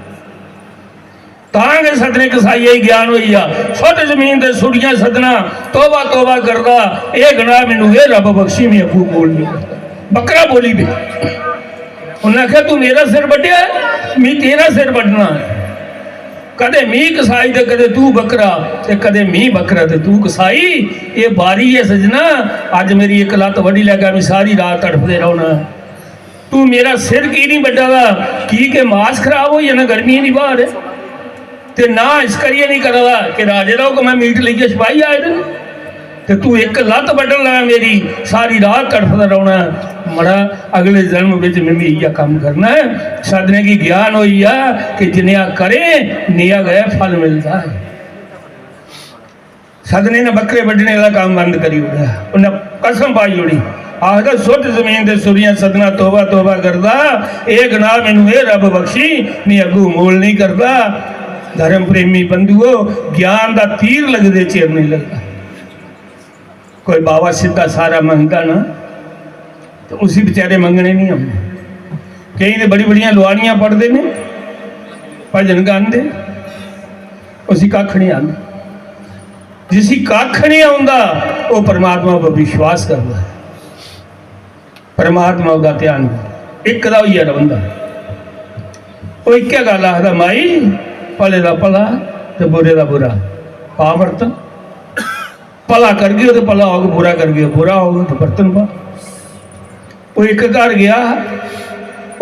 तां गै सतने कसाइये गी ज्ञान होई गेआ। सुट्ट जमीन ते सुड़ियां सदना, तौबा तौबा करदा, "एह् गुनाह मैनू, एह् रब बख्शी, में अग्गू बोल नहीं।" बकरा बोली पे। उन्नै आखेआ, "तू मेरा सिर बड्ढेआ ऐ, मी तेरा सिर बड्ढना ऐ। कदें मी कसाई ते कदें तू बकरा, ते कदें मी बकरा ते तू कसाई। एह् बारी ऐ सजना, अज्ज मेरी इक लत्त बड्ढी लैगा, मी सारी रात तड़फदे रौह्ना।" तू मेरा सिर की नहीं बड्ढा दा? की के मास खराब होई जाना, गर्मियें दी ब्हार ऐ। ते ना इस करियै नहीं करा दा कि राजे दा हुक्म ऐ, मीट लेइयै सिपाही आए दे न। ते तू इक लत्त बड्ढन लगा मेरी, सारी रात तड़फदा रौह्ना ऐ। मड़ा, अगले जन्म बिच में भी इ'यै कम्म करना ऐ। साधने गी ज्ञान होई गेआ कि जिनेहा करें, नेहा गै फल मिलदा ऐ। सदने ने बक्करे बड्ढने आह्ला कम्म बंद करी ओड़ेआ। उन्नै कसम पाई ओड़ी, आखदा, "सुट्ट जमीन ते सुरियां सदना, तौबा तौबा करदा, एह् गुनाह मैनू एह् रब बख्शी, में अग्गू मोल नहीं करदा।" धर्म प्रेमी बंधुओ, ज्ञान दा तीर लगदे चिर नहीं लगदा। कोई बाबा सिद्धा सारा मंगदा ना, तो उसी बेचारे मंगने नहीं आंदे। केईं ते बड़ी बड़ियां लुआनियां पढ़दे ने, भजन गांदे, उसी कक्ख नहीं आंदा। जिसी कक्ख नहीं आंदा, ओह् परमात्मा पर विश्वास करदा ऐ, परमात्मा ओह्दा ध्यान करदा, इक दा होइयै रौंह्दा। ओह् इक्कै गल्ल आखदा, "माई, भले दा भला ते बुरे दा बुरा, पा बर्तन।" भला करगे ते भला होग, बुरा करगे, बुरा होग ते बर्तन पा। ओह् इक घर गया,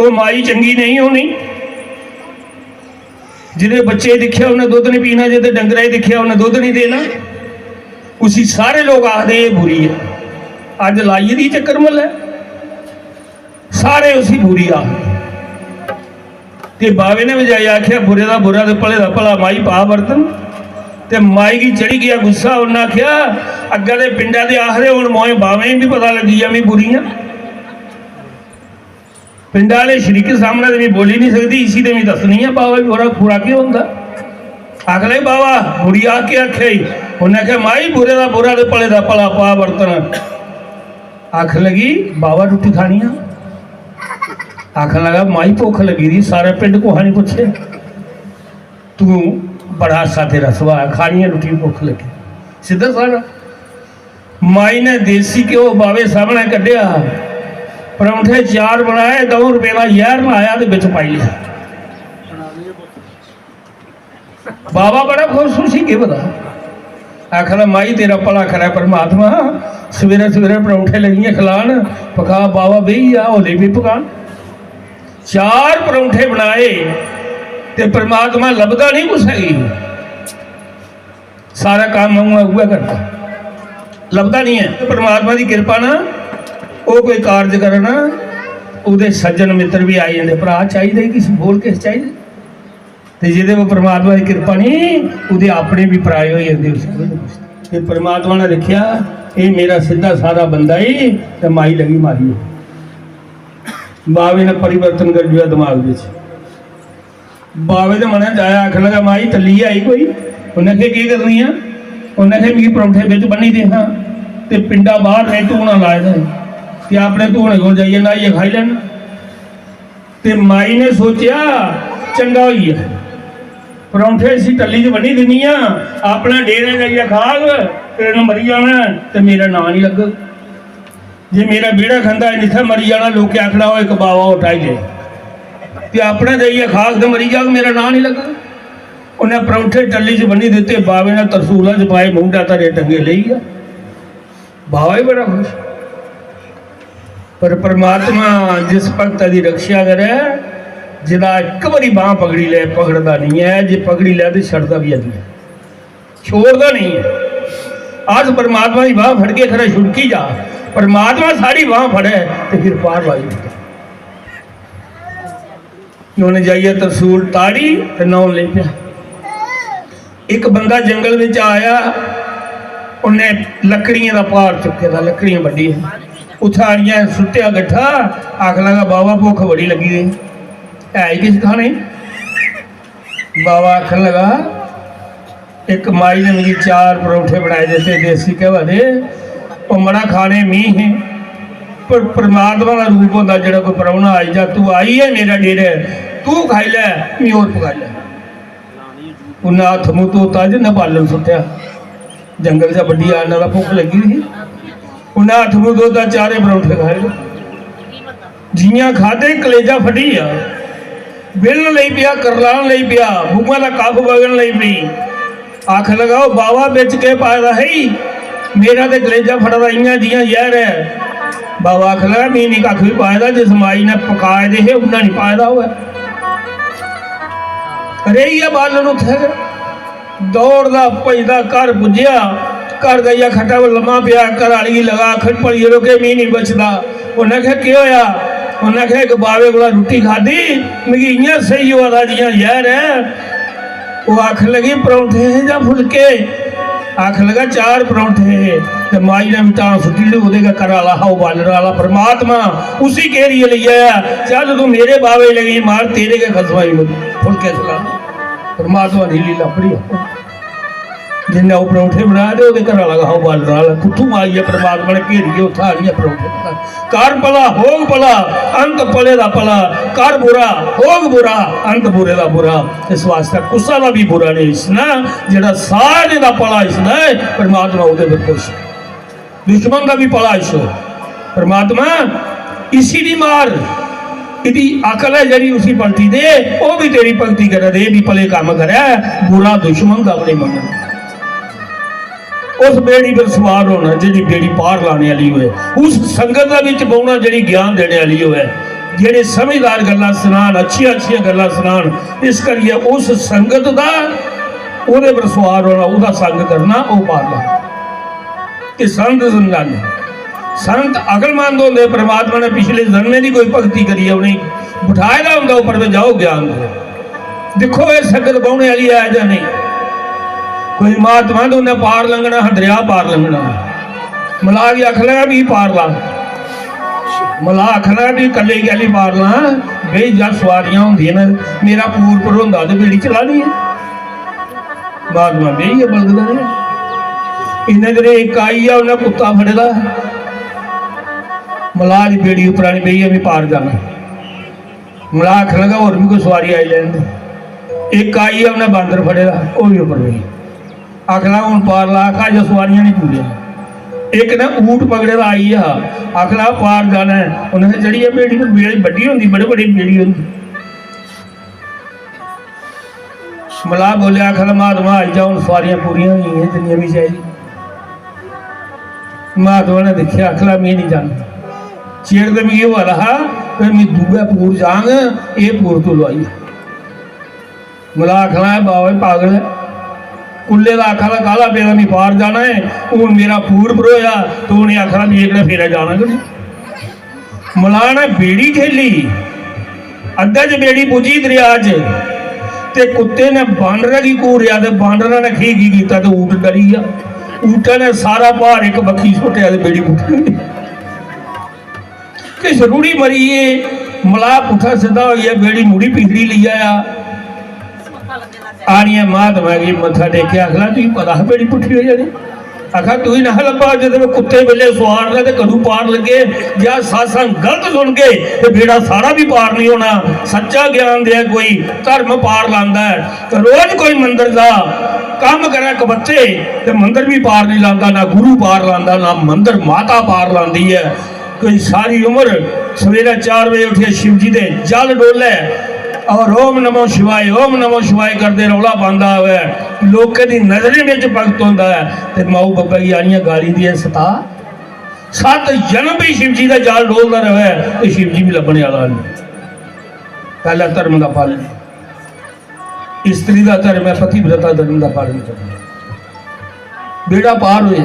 ओह् माई चंगी नहीं होनी, जिदे बच्चे दिक्खेआ उन्हें दुद्ध नहीं पीना, जिदे डंगरा गी दिक्खेआ उन्हें दुद्ध नहीं देना। उसी सारे लोग आखदे, "एह् बुरी ऐ।" अज्ज लाई दी चक्कर मल्लै। सारे उसी बुरी आखदे। ते बावे ने बजाय आखेआ, "बुरे दा बुरा ते भले दा भला, माई पा बर्तन।" ते माई गी चढ़ी गेआ गुस्सा, उन्नै आखेआ, "अग्गें ते पिंडा दे आखदे, हुन मोए बावे गी बी पता लग्गी गेआ मी बुरी आं। पिंडा आह्ले शरीके सामनै ते मी बोली नहीं सकदी, इसी ते मी दस्सनी ऐ बावे गी बुरा, बुरा केह् होंदा?" आखन लगे, "बावा, बुरी आख केह् आखेआ ई?" उन्नै आखेआ, "माई, बुरे दा बुरा ते भले दा भला, पा बर्तन।" आखन लगी, "बाबा, रुट्टी खानी आ?" आखन लगा, "माई, भुक्ख लगी दी, सारा पिंड कुसै ने पुच्छे, तू बड़ा सादे रसवा, खानी आ रुट्टी, भुक्ख लगी।" सिद्धा सादा। माई ने देसी घ्यो बावे सामने कड्ढेआ, परौंठे चार बनाए, द'ऊं रपेऽ दा जैह्र लाया ते बिच पाई लेआ। बाबा बड़ा खुश, उसी केह् पता। आखदा, "माई, तेरा भला करै परमात्मा, सवेरै सवेरै परौंठे लगियां खलान, पका।" बाबा बेही गेआ, हौले बी पकान। चार परौंठे बनाए ते परमात्मा लभदा नहीं कुसै गी, सारा कम्म उ'आं उ'ऐ करदा, लभदा नहीं ऐ। परमात्मा दी किरपा ना, ओह् कोई कारज करै ना, ओह्दे सज्जन मित्र बी आई जंदे, "भ्राऽ, चाहिदे किश, बोल, किश चाहिदे?" ते जेह्दे पर परमात्मा दी किरपा नहीं, ओह्दे अपने बी पराए होई जंदे उस बेल्लै। ते परमात्मा ने दिक्खेआ, "एह् मेरा सिद्धा सादा बंदा ही," ते माई लगी मारी। बावे ने परिवर्तन करी दिया दमाग बिच। बावे दे मनै च आया, आखन लगा, "माई, तल्ली आई कोई?" उन्नै आखेआ, "केह् करनी ऐ?" उन्नै आखेआ, "मिगी परौंठे बिच बन्नी दे हां, ते पिंडा बाहर में धूना लाए दा ऐ, ते अपने धूने कोल जाइयै न्हाइयै खाई लैना।" ते माई ने सोचेआ, "चंगा होई गेआ, परौंठे इसी टल्ली च बन्नी दिन्नी आं, अपने डेरे जाइयै खाग, ते इन्नै मरी जाना ऐ, ते मेरा नांऽ निं लग्गग।" जे मेरा बेड़ा खंदा ऐ, जित्थै मरी जाना, लोकें आखना, "ओह् इक बावा होर ढाई ले।" ते अपने जाइयै खास ते मरी जाग, मेरा नांऽ निं लग्गग। उन्नै परौंठे टल्ली च बन्नी दित्ते, बावे ने तरसूला च पाए, मूंढा धरे, टंगे लेई गेआ। बावा बी बड़ा खुश। पर परमात्मा जिस भगता दी रक्षा करै, जेह्दा इक बारी बांह पकड़ी लै, पकड़दा निं ऐ, जे पकड़ी लै ते छड़दा बी है निं ऐ। छोड़दा नहीं। अस परमात्मा दी बांह फड़ के खरै छुड़की जा, परमात्मा साढ़ी बांह फड़े ते फिर पार लाई दिंदा। उन्हें जाइयै तरसूल ताड़ी ते नौ ले पिया। एक बंदा जंगल बिच आया, उन्हें लकड़ियां दा भार चुके दा, लकड़ियां बड्डी, उत्थै आनियै सुट्टेआ गट्ठा, आखन लगा, "बाबा, भुख बड़ी लगी दी, है ही किश खाने?" बाबा आखन लगा, "इक माई ने मिगी चार परौंठे बनाए दित्ते देसी घ्योआ दे, ओह् मड़ा खाने मी हे, पर परमात्मा दा रूप होंदा, जेह्ड़ा कोई परौह्ना आई जा, तू आई ऐ मेरे डेरे, तू खाई लै, मी होर पकाई लै।" उन्नै हत्थ मूंह धोता, जिन्नै बालन सुट्टेआ, जंगल चा बड्डी आने दा भुक्ख लग्गी दी ही। उन्नै हत्थ मूंह धोता, चारे परौंठे खाए। जियां खादे, कलेजा फटी गेआ, बिलन लगी पेआ, करलान लगी पेआ, बुआ दा कफ बगन लगी पेई। आखन लगा, "ओ बाबा, बिच केह् पाए दा है? मेरा ते कलेजा फटा दा इयां जियां जैह्र ऐ।" बाबा आखन लगा, "मी निं कक्ख बी पाए दा, जिस माई ने पकाए दे हे, उन्नै निं पाए दा होऐ।" रेही गेआ बालन उत्थै गै। दौड़दा भजदा घर पुज्जेआ, घर जाइयै खट्टा पर लम्मा पेआ, घर आह्ली गी लगा आखन, "भली यरो, केह् मी निं बचदा?" उन्नै आखेआ, "केह् होएआ?" उन्नै आखेआ, "इक बावे कोला रुट्टी खाद्धी, मिगी इ'यां सेही होआ दा जि'यां जैह्र ऐ।" ओह् आखन लगी, "परौंठे हे जां फुलके?" आखन लगा, "चार परौंठे हे।" ते माई ने बी तां सुट्टी ओड़े, ओह्दे गै घरै आह्ला हा, ओह् बालने आह्ला परमात्मा, उसी घेरियै लेई आया, "चल तूं मेरे बावे गी लगी मार, तेरे गै खसमा गी फुलके खला।" परमात्मा दी लीला बड़ी अप्पूं। जिन्ने ओह् परौंठे बनाए ते ओह्दे घरै आह्ला हा बालने आह्ला, कुत्थूं आइयै परमात्मा ने घेरियै उत्थै आनियै परौंठे बनाए। कर भला, होग भला, अंत भले दा भला, कर बुरा, होग बुरा, अंत बुरे दा बुरा। इस वास्तै कुसै दा बी बुरा नेईं इसना, जेह्ड़ा सारें दा भला इसना ऐ, परमात्मा ओह्दे पर खुश ऐ। दुश्मन दा बी भला इस, परमात्मा इसी दी मार, इदी अकल ऐ जेह्ड़ी उसी पलटी दे, ओह् भी तेरी भक्ति करै ते एह् भी भले कम्म करै, बुरा दुश्मन दा बी नेईं मन्नना। उस बेड़ी पर सवार होना जेह्ड़ी बेड़ी पार लाने आह्ली होऐ, उस संगत दे बिच बौह्ना जेह्ड़ी ज्ञान देने आह्ली होऐ, जेह्ड़े समझदार गल्लां सनान, अच्छियां अच्छियां गल्लां सनान। इस करियै उस संगत दा, ओह्दे पर सवार होना, ओह्दा संग करना, ओह् पार लाना। एह् संत समझाने। संत अकलमंद होंदे, परमात्मा ने पिछले जन्में दी कोई भक्ति करियै उ'नेंगी बठाए दा होंदा उप्पर, "वे जाओ ज्ञान दे।" दिक्खो, एह् संगत बौह्ने आह्ली ऐ जां नेईं। कोई महात्मा ते उन्नै पार लंघना हा, दरेआ पार लंघना हा। मलाह गी आखन लगा, "मिगी पार ला।" मलाह आखन लगा, "तुगी कल्ले गी कैह्ली पार लां? बेही जा, सुआरियां होंदियां न, मेरा पूर भरोंदा ते बेड़ी चलानी ऐ।" महात्मा बेही गे बलगदा रेहा। इन्ने चिरे इक आई गेआ, उन्नै कुत्ता फड़े दा। मलाह दी बेड़ी उप्पर आनी पेई ऐ, मी पार जाना। मलाह आखन लगा, "होर बी कोई सुआरी आई लैन दे।" इक आई ऐ, उन्नै बांदर फड़े दा, ओह् बी उप्पर पेई। आखन लगा, "हून पार ला।" आखा, "अजें सुआरियां निं पूरियां।" इक ने ऊंट पकड़े दा आई हा, आखन लगा, "पार जाना ऐ।" उन्नै आखेआ, "चढ़ियै बेड़ी पर।" बेड़ी बड्डी होंदी, बड़ी बड्डी बेड़ी होंदी। मलाह बोलेआ, आखन लगा, "महात्मा, आई जाओ, हून सुआरियां पूरियां होई गेइयां, जिन्नियां बी चाहिदियां।" महात्मा ने दिक्खेआ, आखन लगा, "में निं जाना।" चिर ते मिगी होआ दा हा, पर में दूए पूर जाङ, एह् पूर तूं लोआई। मलाह आखन लगा, "बाबा जी पागल ऐ, कुल्ले दा आखा दा काह्ला पेदा, मी पार जाना ऐ, हून मेरा पूर भरोआ, ते हून एह् आखा दा, मी एह्कड़ा फेरा जाना गै निं।" मलाह ने बेड़ी ठेली, अद्धे च बेड़ी पुज्जी दरेआ च, ते कुत्ते ने बांदरै गी घूरेआ, ते बांदरै ने खी की कीता, ते ऊंट डरी गेआ। ऊंटै ने सारा भार इक बक्खी सुट्टेआ, ते बेड़ी पुट्टी। किश रुढ़ी मरी गे, मलाह पुट्ठा सिद्धा होई गेआ, बेड़ी मुड़ी पिछड़ी लेई आया। आनियै महात्मा गी मत्था टेकेआ, आखदा, "तुगी पता हा बेड़ी पुट्ठी होई जानी?" आखा, "तुगी नहा लब्भा, जदूं कुत्ते बेल्ले सुआर लै ते कदूं पार लग्गे? जे अस सत्संग गलत सुनगे ते बेड़ा साढ़ा बी पार निं होना। सच्चा ज्ञान देऐ कोई, धर्म पार लांदा ऐ। ते रोज कोई मंदर दा कम्म करै कबत्ते, ते मंदर बी पार निं लांदा, ना गुरु पार लांदा, ना मंदर माता पार लांदी ऐ।" कोई सारी उम्र सवेरे चार बजे उठियै शिव जी दे जल डोलै और ओम नमो शिवाय, ओम नमो शिवाय करदे रौला पांदा होऐ, लोकें दी नजरें बिच भगत होंदा ऐ, ते माऊ बब्बै गी आनियां गालीं देऐ सता। सत्त जन्म बी शिव जी दा जल डोलदा रवै, ते शिव जी बी लब्भने आह्ला नेईं। पैह्ला धर्म दा पालन, स्त्री दा धर्म ऐ पतिव्रता धर्म दा पालन करना, बेड़ा पार होए।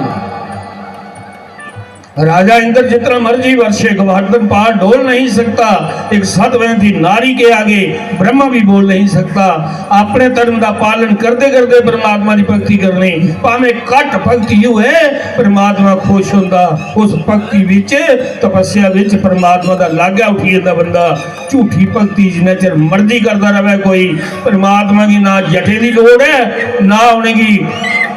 राजा इंद्र जितना मर्जी वर्षे, गोवर्धन पहाड़ डोल नहीं सकता। एक सतवंती नारी के आगे ब्रह्मा भी बोल नहीं सकता। अपने धर्म का पालन करते करते परमात्मा की भक्ति करनी, भावें घट भक्ति होए, परमात्मा खुश होंदा। उस भक्ति विच, तपस्या विच परमात्मा दा लाग्या उठी जंदा बंदा। झूठी भक्ति जिन्ना चिर मर्जी करदा रवै कोई, परमात्मा गी ना जटें दी लोड़ ऐ, ना उ'नेंगी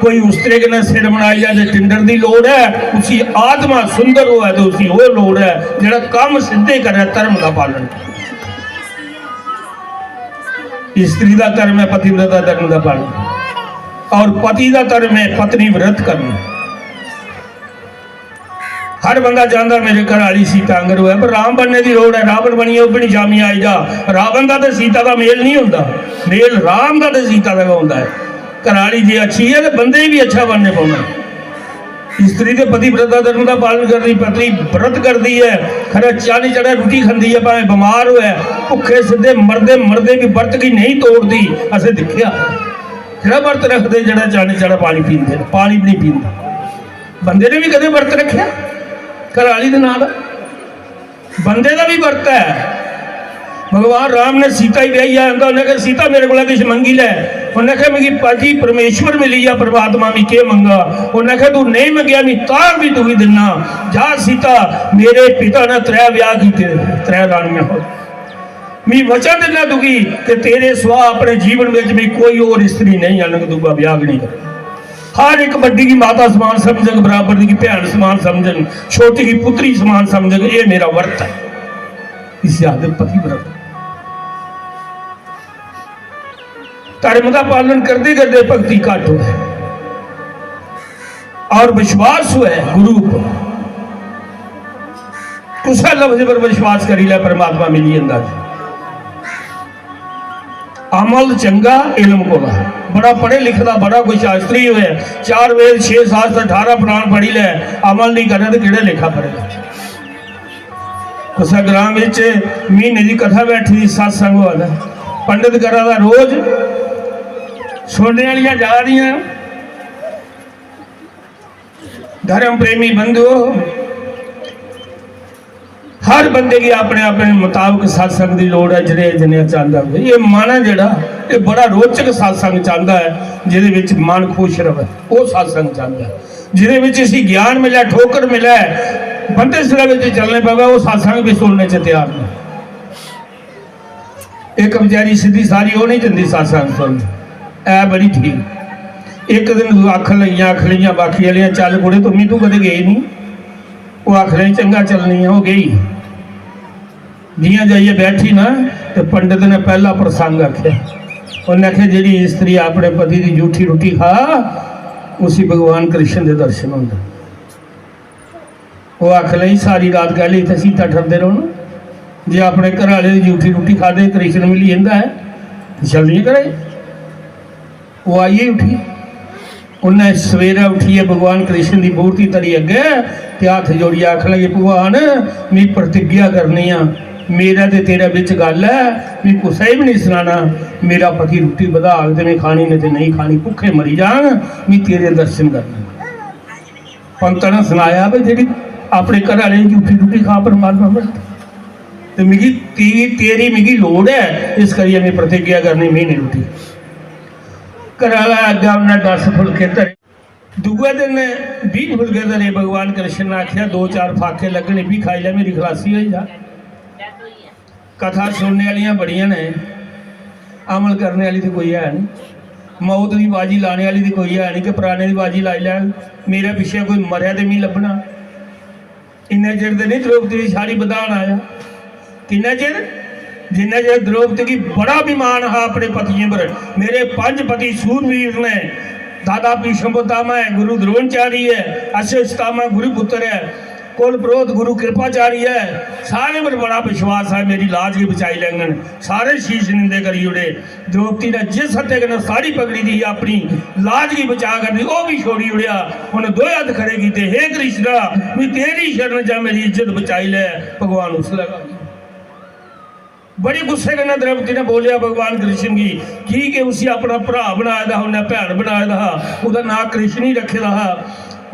कोई उस तरह कन्नै सिर बनाई जा ते टिंडर दी लोड़ ऐ। उसी आत्मा सुंदर होऐ ते उसी ओह् लोड़ ऐ जेह्ड़ा कम्म सिद्धे करै, धर्म दा पालन। स्त्री दा धर्म ऐ पतिव्रता धर्म दा पालन, और पति दा धर्म ऐ पत्नी व्रत करना। हर बंदा चांहदा मेरे घर आह्ली सीता आंगर होऐ, पर राम बनने दी लोड़ ऐ। रावण बनियै ओह् बी निं जामी आई जा। रावण दा ते सीता दा मेल निं होंदा, मेल राम दा ते सीता दा गै होंदा ऐ। घर आह्ली जे अच्छी ऐ ते बंदे गी बी अच्छा बनने पौना। स्त्री ते पतिव्रता धर्म दा पालन करदी, पत्नी व्रत करदी ऐ, खरै चन्न चढ़ै रुट्टी खंदी ऐ, भाएं बमार होऐ, भुक्खे सिद्धे मरदे मरदे बी व्रत गी नेईं तोड़दी। असें दिक्खेआ, केह्ड़ा व्रत रखदे जेह्ड़ा चन्न चढ़ै पानी पींदे न, पानी बी निं पींदा। बंदे ने बी कदें व्रत रक्खेआ घरै आह्ली दे नांऽ दा? बंदे दा बी व्रत ऐ। भगवान राम ने सीता गी ब्याही आंदा, उन्नै आखेआ, "सीता, मेरे कोला किश मंगी लै।" उन्नै आखेआ, "मिगी पति परमेश्वर मिली गेआ, परमात्मा, मी केह् मंगा?" उन्नै आखेआ, "तू नेईं मंगेआ, मी तां बी तुगी दिन्ना। जा सीता, मेरे पिता ने त्रै ब्याह कीते, त्रै रानियां होर। मी वचन दिन्ना तुगी कि तेरे सिवा अपने जीवन बिच मी कोई होर स्त्री नेईं आनग, दूआ ब्याह गै नेईं करग।" हर इक बड्डी गी माता समान समझग, बराबर दी गी भैन समान समझग, छोटी गी पुत्री समान समझग। एह् मेरा व्रत ऐ। इसी आखदे पतिव्रत। धर्म दा पालन करदे करदे भक्ति घट होऐ और विश्वास होऐ गुरु उप्पर, कुसै लफ्ज पर विश्वास करी लै, परमात्मा मिली जंदा जी। अमल चंगा इलम कोला। बड़ा पढ़े लिखे दा, बड़ा कोई शास्त्री होऐ, चार वेद, छे शास्त्र, अठारह पुराण पढ़ी लै, अमल नहीं करे तो केड़े लेखा पढ़ेगा? कुसै ग्रां विच म्हीने दी कथा बैठी दी, सत्संग होआ दा, पंडित करा दा रोज, सुनने आह्लियां जा दियां। धर्म प्रेमी बंधुओ, हर बंदे गी अपने अपने मुताबक सत्संग दी लोड़ ऐ, जनेहा जनेहा चांहदा होऐ। एह् मन ऐ जेह्ड़ा, एह् बड़ा रोचक सत्संग चांहदा ऐ, जेह्दे विच मन खुश रवै, ओह् सत्संग चांहदा ऐ। जेह्दे विच इसी ज्ञान मिलै, ठोकर मिलै, बंदे सिरै विच चलने पवै, ओह् सत्संग भी सुनने च त्यार नेईं। इक बेचारी सिद्धी सारी, ओह् नहीं जंदी सत्संग सुनन, ऐ बड़ी ठीक। इक दिन आखन लगियां, आखन लगियां बाकी आह्लियां, "चल कुड़े, तूं, मी तूं कदें गई नहीं।" ओह् आखने, "चंगा, चलनी ऐ।" ओह् गेई। जि'यां जाइयै बैठी ना, ते पंडित ने पैह्ला प्रसंग आखेआ। उन्नै आखेआ, "जेह्ड़ी स्त्री अपने पति दी जूठी रुट्टी खा, उसी भगवान कृष्ण दे दर्शन होंदे।" ओह् आखन लगी, "सारी रात गल्ल इत्थै सीता ठरदे रौह्ना, जे अपने घरै आह्ले दी जूठी रुट्टी खादे कृष्ण मिली जंदा ऐ, चलनी घरै।" ओह् आई गै उठी। उन्नै सवेरै उठियै भगवान कृष्ण दी मूर्ति धरी अग्गै ते हत्थ जोड़ियै आखन लगे, "भगवान, मी प्रतिज्ञा करनी आ, मेरा ते तेरे बिच गल्ल ऐ, मी कुसै गी बी निं सनाना। मेरा पति रुट्टी बधाग ते में खानी, नेईं ते नेईं खानी, भुक्खे मरी जाङ, मी तेरे दर्शन करने।" पंत ने सनाया, "भाई, जेह्ड़ी अपने घरै आह्ले दी जूठी रुट्टी खा, परमात्मा बन, ते मिगी ती-, तेरी मिगी लोड़ ऐ, इस करियै में प्रतिज्ञा करनी, में निं रुट्टी।" घरै आह्ला अग्गें उन्नै दस फुलके धरे। दूए दिन बीह् फुलके धरे। भगवान कृष्ण ने आखेआ, "दो चार फाके लग्गने, भी खाई लै, मेरी खलासी होई जा।" कथा सुनने आह्लियां बड़ियां ने, अमल करने आह्ली ते कोई है निं। मौत दी बाजी लाने आह्ली ते कोई है निं कि पराने दी बाजी लाई लैन, मेरे पिच्छें कोई मरेआ ते मी लब्भना। इन्ने चिर ते निं द्रौपदी गी साड़ी बधान आया। किन्ना चिर? जिन्ना चिर द्रौपदी गी बड़ा अभिमान हा अपने पतियें पर। मेरे पंज पति सूरवीर ने, दादा भीष्म पितामह ऐ, गुरु द्रोणाचार्य ऐ, अश्वत्थामा गुरु पुत्र ऐ, कुल पुरोहित गुरु कृपाचार्य ऐ, सारें पर बड़ा विश्वास ऐ, मेरी लाज गी बचाई लैङन। सारे शीश निंदे करी ओड़े। द्रौपदी ने जिस हत्थे कन्नै साड़ी पकड़ी दी ही अपनी, लाज गी बचा करदी, ओह् भी छोड़ी ओड़ेआ। उन्नै दोए हत्थ खड़े कीते, "हे कृष्णा, मी तेरी शरण जा, मेरी इज्जत बचाई लै।" भगवान उसलै गै बड़ी गुस्से कन्नै द्रौपदी ने बोलेआ भगवान कृष्ण गी, की के उसी अपना भ्राऽ बनाए दा हा, उन्नै भैन बनाए दा हा, ओह्दा नांऽ कृष्ण ही रक्खे दा हा।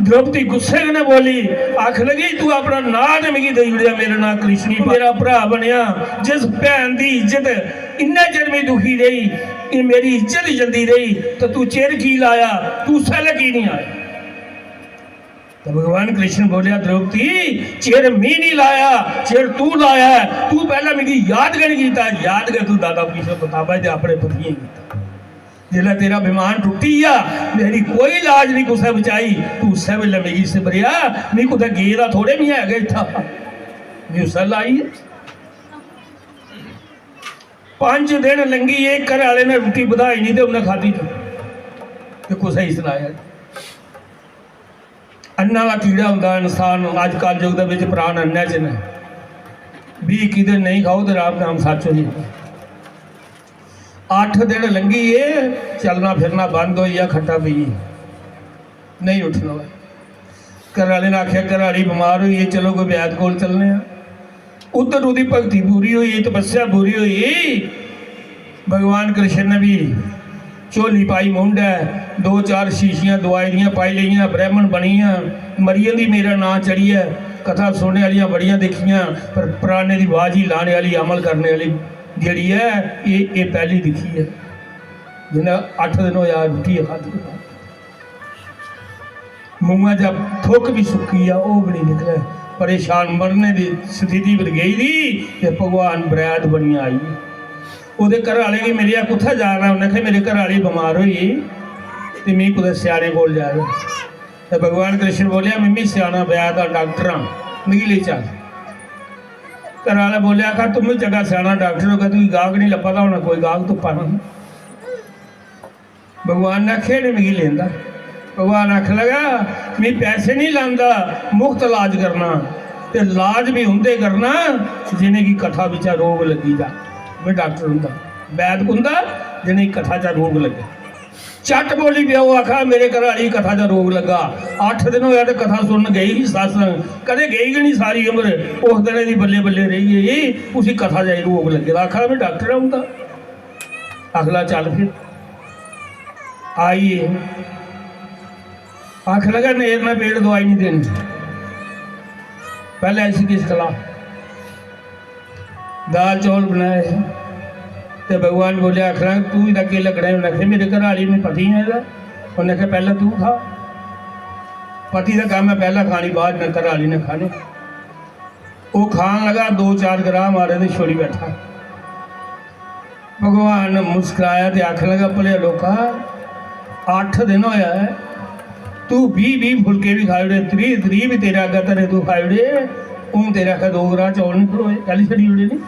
द्रौपदी गुस्से कन्नै बोली, आखन लगी, "तू अपना नांऽ ते मिगी देई ओड़ेआ, मेरा नांऽ कृष्ण ही, मेरा भ्राऽ बनेआ।" जिस भैन दी इज्जत इन्ने चिर में दुखी रेही, एह् मेरी इज्जत जंदी रेही, ते तू चिर की लाया? तू उसलै की निं आया? तो भगवान कृष्ण बोलेआ, "द्रौपदी, चिर मी नहीं लाया, चिर तू लाया है। तू पैह्लें मिगी याद गै नहीं कीता, याद गै तू दादा भीष्म पितामह ते अपने पतियें कीता। जिसलै तेरा विमान टुट्टी गेआ, मेरी कोई लाज नहीं कुसै बचाई, तू उस्सै बेल्लै मिगी सिबरेआ, मी कुतै गेदा थोड़े मी है गै इत्थै, मी उस्सै लाई ऐ।" पंज दिन लंघी गे, घरै आह्ले ने रुट्टी बधाई नहीं ते उन्नै खाद्धी ते कुसै गी सनाया। अन्ना दा कीड़ा होंदा इंसान, अज्ज कलयुग दे बिच प्राण अन्नै च न। बीह् इक्की दिन नेईं खाओ ते राम नाम सच्च होई जंदा। अट्ठ दिन लंघी गे, चलना फिरना बंद होई गेआ, खट्टा पेई गे, नेईं उट्ठना होआ। घरै आह्ले ने आखेआ, "घरै आह्ली बमार होई गेई, चलो कोई वैद कोल चलने आं।" उद्धर ओह्दी भक्ति पूरी होई, तपस्या पूरी होई। भगवान कृष्ण ने भी झोली पाई मुंढै, दो चार शीशियां दवाई दियां पाई लेइयां, ब्राह्मण बनी गेआ। मरी जंदी मेरा नांऽ चढ़ियै, कथा सुनने आह्लियां बड़ियां दिक्खियां, पर प्राणें दी बाजी लाने आह्ली, अमल करने आह्ली जेह्ड़ी ऐ, एह्, एह् पैह्ली दिक्खी ऐ। जिन्नै अट्ठ दिन होआ रुट्टी खाद्धी। मुंहै चा थुक्क बी सुक्की जा, ओह् बी निं निकलै। परेशान, मरने दी स्थिति पर गेई दी ते भगवान बरैत बनियै आई। ओह्दे घरै आह्ले गी मिलेआ, "कुत्थै जाना?" उन्नै आखेआ, "मेरे घरै आह्ली बमार होई गेई ते मिगी कुतै स्याने कोल जाना।" ते भगवान कृष्ण बोलेआ, "में बी स्याना वैद आं, डाक्टर आं, मिगी लेई चल।" घरै आह्ले बोलेआ, "आखा, तुम बी चंगा स्याना डाक्टर होगा, तुगी गाहक निं लब्भा दा होना, कोई गाहक तुप्पा ना।" भगवान ने आखेआ, "इ'नें मिगी लेंदा।" भगवान आखन लगा, "में पैसे नहीं लांदा, मुफ्त इलाज करना, ते इलाज भी उं'दे करना जि'नेंगी कथा बिचा रोग लग्गी जा।" में डाक्टर होंदा, वैद कुंदा? जि'नेंगी कथा चा रोग लग्गे। झट बोली पेआ, ओह् आखा, "मेरे घरै आह्ली गी कथा चा रोग लग्गा, अट्ठ दिन होआ ते कथा सुनन गेई ही सत्संग, कदें गेई गै नहीं सारी उम्र, उस दिन दी बल्ले बल्ले रेही गेई, उसी कथा चा ही रोग लग्गे दा।" आखा, "में डाक्टर होंदा।" अगला चल फिर। आई गे। आखन लगा, "नेर ने पेट दवाई नहीं देनी, पैह्लें इसी किश खला।" दाल चौल बनाए हे। ते भगवान बोलेआ, आखन लगा, "तू एह्दा केह् लग्गना ऐ?" उन्नै आखेआ, "मेरे घरै आह्ली, में पति आं एह्दा।" उन्नै आखेआ, "पैह्लें तू खा, पति दा कम्म ऐ पैह्लें खानी, बाद में घरै आह्ली ने खानी।" ओह् खान लगा, दो चार ग्राह मारे ते छोड़ी बैठा। भगवान मुस्कराया ते आखन लगा, "भले लोका, अट्ठ दिन होया ऐ, तू बीह् बीह् फुलके बी खाई ओड़े, त्रीह् त्रीह् बी तेरे अग्गें धरे तू खाई ओड़े, हून तेरे आखै दो ग्राह चौल निं खलोए, कैल्ली छड्डी ओड़े नी?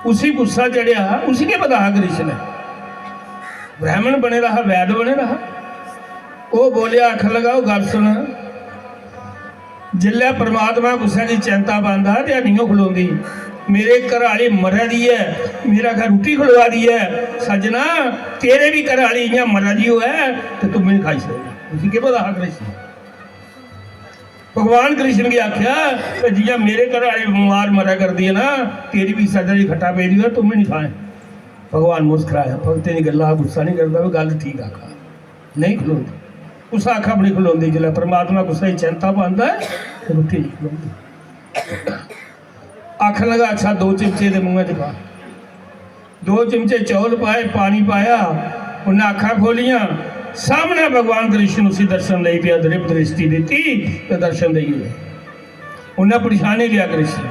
उसी गुस्सा चढ़ेआ, उसी केह् पता हा कृष्ण ऐ? ब्राह्मण बने दा हा, वैद बने दा हा। ओह् बोलेआ, आखन लगा, "ओह् गल्ल सुन, जिसलै परमात्मा कुसै दी चैंता पांदा ते निं ओह् खलोंदी। मेरे घर आह्ली मरा दी ऐ, मेरा घर रुट्टी खलोआ दी ऐ। सज्जना, तेरे बी घर आह्ली इ'यां मरा दी होऐ ते तूं बी निं खाई सकदा।" उसी केह् पता हा कृष्ण? भगवान कृष्ण गी आखेआ कि जि'यां मेरे घर आह्ली बमार मरा करदी ऐ ना, तेरी बी सज्जना दी खट्टा पेदी होऐ, तूं बी निं खाएं। भगवान मुस्कराया, भगतें दी गल्ला गुस्सा निं करदा, ओह् गल्ल ठीक आखा। नेईं खलोंदी। कुसै आखा बी निं खलोंदी, जिसलै परमात्मा कुसै दी चैंता पांदा ऐ, ते रुट्टी निं खलोंदी। आखन लगा, "अच्छा, दो चिमचे दे मुंहै च पा।" दो चिमचे चौल पाए, पानी पाया, उन्नै अक्खां खोलियां, सामनै भगवान कृष्ण उसी दर्शन देई पेआ, दृढ़ दृष्टि दित्ती ते दर्शन देई ओड़े। उन्नै पन्छानी लेआ कृष्ण।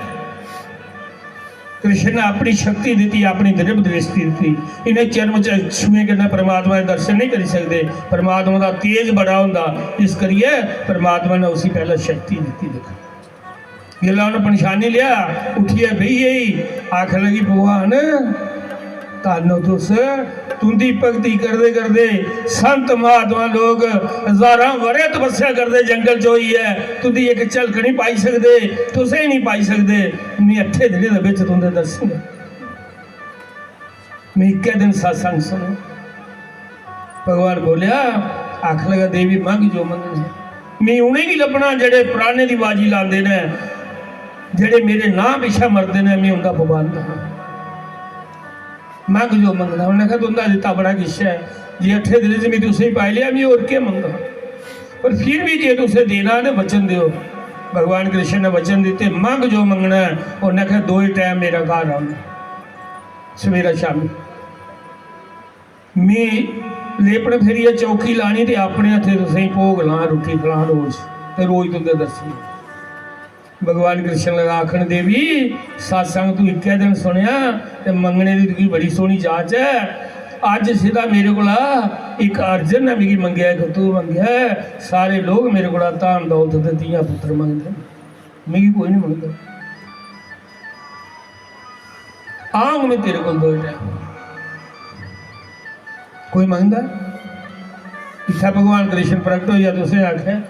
कृष्ण ने अपनी शक्ति दित्ती, अपनी दृढ़ दृष्टि दित्ती। इ'नें चर्म चक्षुएं कन्नै परमात्मा दे दर्शन नहीं करी सकदे, परमात्मा दा तेज बड़ा होंदा, इस करियै परमात्मा ने उसी पैह्लें शक्ति दित्ती। दिक्खो, जिसलै उन्नै पन्छानी लेआ, उट्ठियै बेही गेई, आखन लगी, "भगवान, धन्न ओ तुस, तुं'दी भक्ति करदे करदे संत महात्मा लोक हजारां ब'रे तपस्या करदे जंगल च होइयै, तुं'दी इक झलक निं पाई सकदे, तुसें निं पाई सकदे, में अट्ठे दिनें दे बिच तुं'दे दर्शन।" में इक्कै दिन सत्संग सुनेआ। भगवान बोलेआ, आखन लगा, "देवी, मंग जो मंगना, में उ'नेंगी लब्भना जेह्ड़े प्राणें दी बाजी लांदे न, जेह्ड़े मेरे नांऽ पिच्छें मरदे न, में उं'दा पाबंद हां। मंग जो मंगना।" उ'नें आखेआ, "तुं'दा दित्ता बड़ा किश ऐ, जे अट्ठे दिनें च में तुसेंगी पाई लेआ, में होर केह् मंगां? पर फिर बी जे तुसें देना ते वचन देओ।" भगवान कृष्ण ने वचन दित्ते, "मंग जो मंगना ऐ।" उ'नें आखेआ, "दोए टैम मेरा घर औना, सवेरा शामी। में लेपड़ फेरियै चौकी लानी ते अपने हत्थें तुसेंगी भोग लां, रुट्टी खलां रोज, ते रोज तुं'दे दर्शन।" भगवान कृष्ण लगा आखन, "देवी, सत्संग तू इक्कै दिन सुनेआ ते मंगने दी तुगी बड़ी सोहनी जाच ऐ। अज्ज सिद्धा मेरे कोला इक अर्जन ने मिगी मंगेआ, इक तू मंगेआ, सारे लोग मेरे कोला धन दौलत ते धीयां पुत्तर मंगदे न, मिगी कोई नहीं मंगदा। आंग में तेरे कोल दो टैम।" कोई मंगदा? इत्थै भगवान कृष्ण प्रगट होइया, तुसें आखेआ,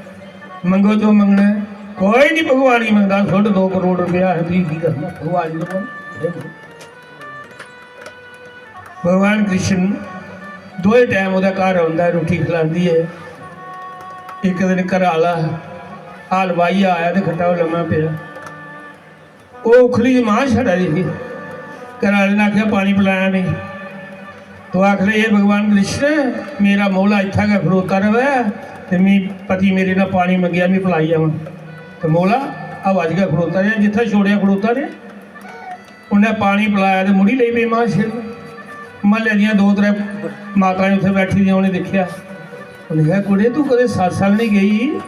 "मंगो जो मंगना ऐ।" कोई नहीं भगवान गी मंगदा। सुट्ट दो करोड़ रुपया है, भी की करना भगवान गी? भगवान कृष्ण दोए टैम ओह्दे घर औंदा ऐ, रुट्टी खलांदी ऐ। इक दिन घरा आह्ला हल बाहियै आया ते खट्टा पर लम्मा पेआ। ओह् उखली दी मां छड़ा दी ही। घरै आह्ले ने आखेआ, "पानी पलाया नहीं।" तो आखन लगे, "हे भगवान कृष्ण, मेरा मोहला इत्थै गै खड़ोता र'वै ते मी पति मेरे ने पानी मंगेआ, मी पलाई आवां।" ते मोहला हवा च गै खड़ोता रेहा, जित्थै छोड़ेआ खड़ोता रेहा। उन्नै पानी पलाया ते मुड़ी लेई पेई मां छेड़न। म्हल्ले दियां दो त्रै माताएं उत्थै बैठी दियां, उ'नें दिक्खेआ। उ'नें आखेआ, "कुड़े, तूं कदें सत्संग नहीं गेई,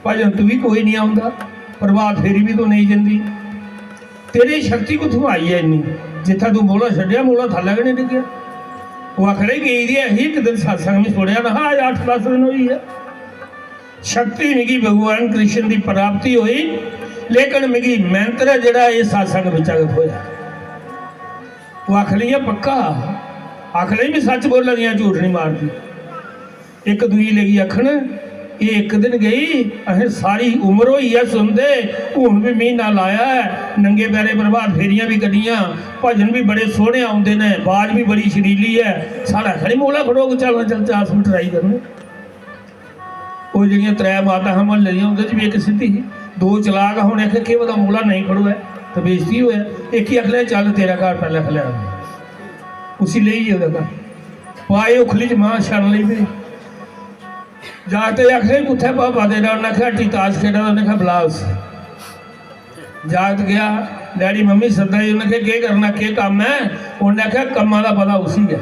भजन तुगी कोई नहीं औंदा, प्रभात फेरी बी तूं नेईं जंदी।" तेरी शक्ति कुत्थूं आई ऐ इन्नी? जित्थै तूं मोहला छड्डेआ, मोहला थल्लै गै निं डिग्गेआ। ओह् आखन लगी, "गेई दी ऐ ही, इक दिन सत्संग बी सुनेआ नेहा, अज्ज अट्ठ दस दिन होई गेआ। शक्ति मिगी भगवान कृष्ण दी प्राप्ति होई, लेकिन मिगी मंत्र जेह्ड़ा एह् सत्संग बिच्चा गै थ्होएआ।" ओह् आखन लगी, "पक्का?" आखन लगी, "में सच्च बोला दी आं, झूठ निं मारदी।" इक दूई लगी आखन, "एह् इक दिन गेई, असें सारी उम्र होई ऐ सुनदे, हून बी म्हीना लाया ऐ, नंगे पैरें प्रभात फेरियां बी कड्ढियां, भजन बी बड़े सोह्ने औंदे न, बाज बी बड़ी शरीली ऐ, साढ़ा खरी मोहला खड़ोग, चल, चल, चल, अस बी try करने।" ओह् जेह्ड़ियां त्रै माता हियां म्हल्ले दियां, उं'दे च बी इक सिद्धी ही, दो चलाक हा, उ'नें आखेआ, "केह् पता मोहला नेईं खड़ोऐ ते बेइज्जती होऐ।" इक गी आखन लगा, "चल, तेरा घर पैह्लें खलेआं।" उसी लेई गे ओह्दे घर, पाए उखली च मां छड़न लगी पे। जागतै गी आखन लगे, "कुत्थै भापा तेरा?" उन्नै आखेआ, "हट्टी ताश खेढा दा।" उन्नै आखेआ, "बला उसी।" जागत गेआ, "डैडी मम्मी सद्दा दी।" उन्नै आखेआ, "केह् करना, केह् कम्म ऐ?" उन्नै आखेआ, "कम्मा दा पता उसी गै।"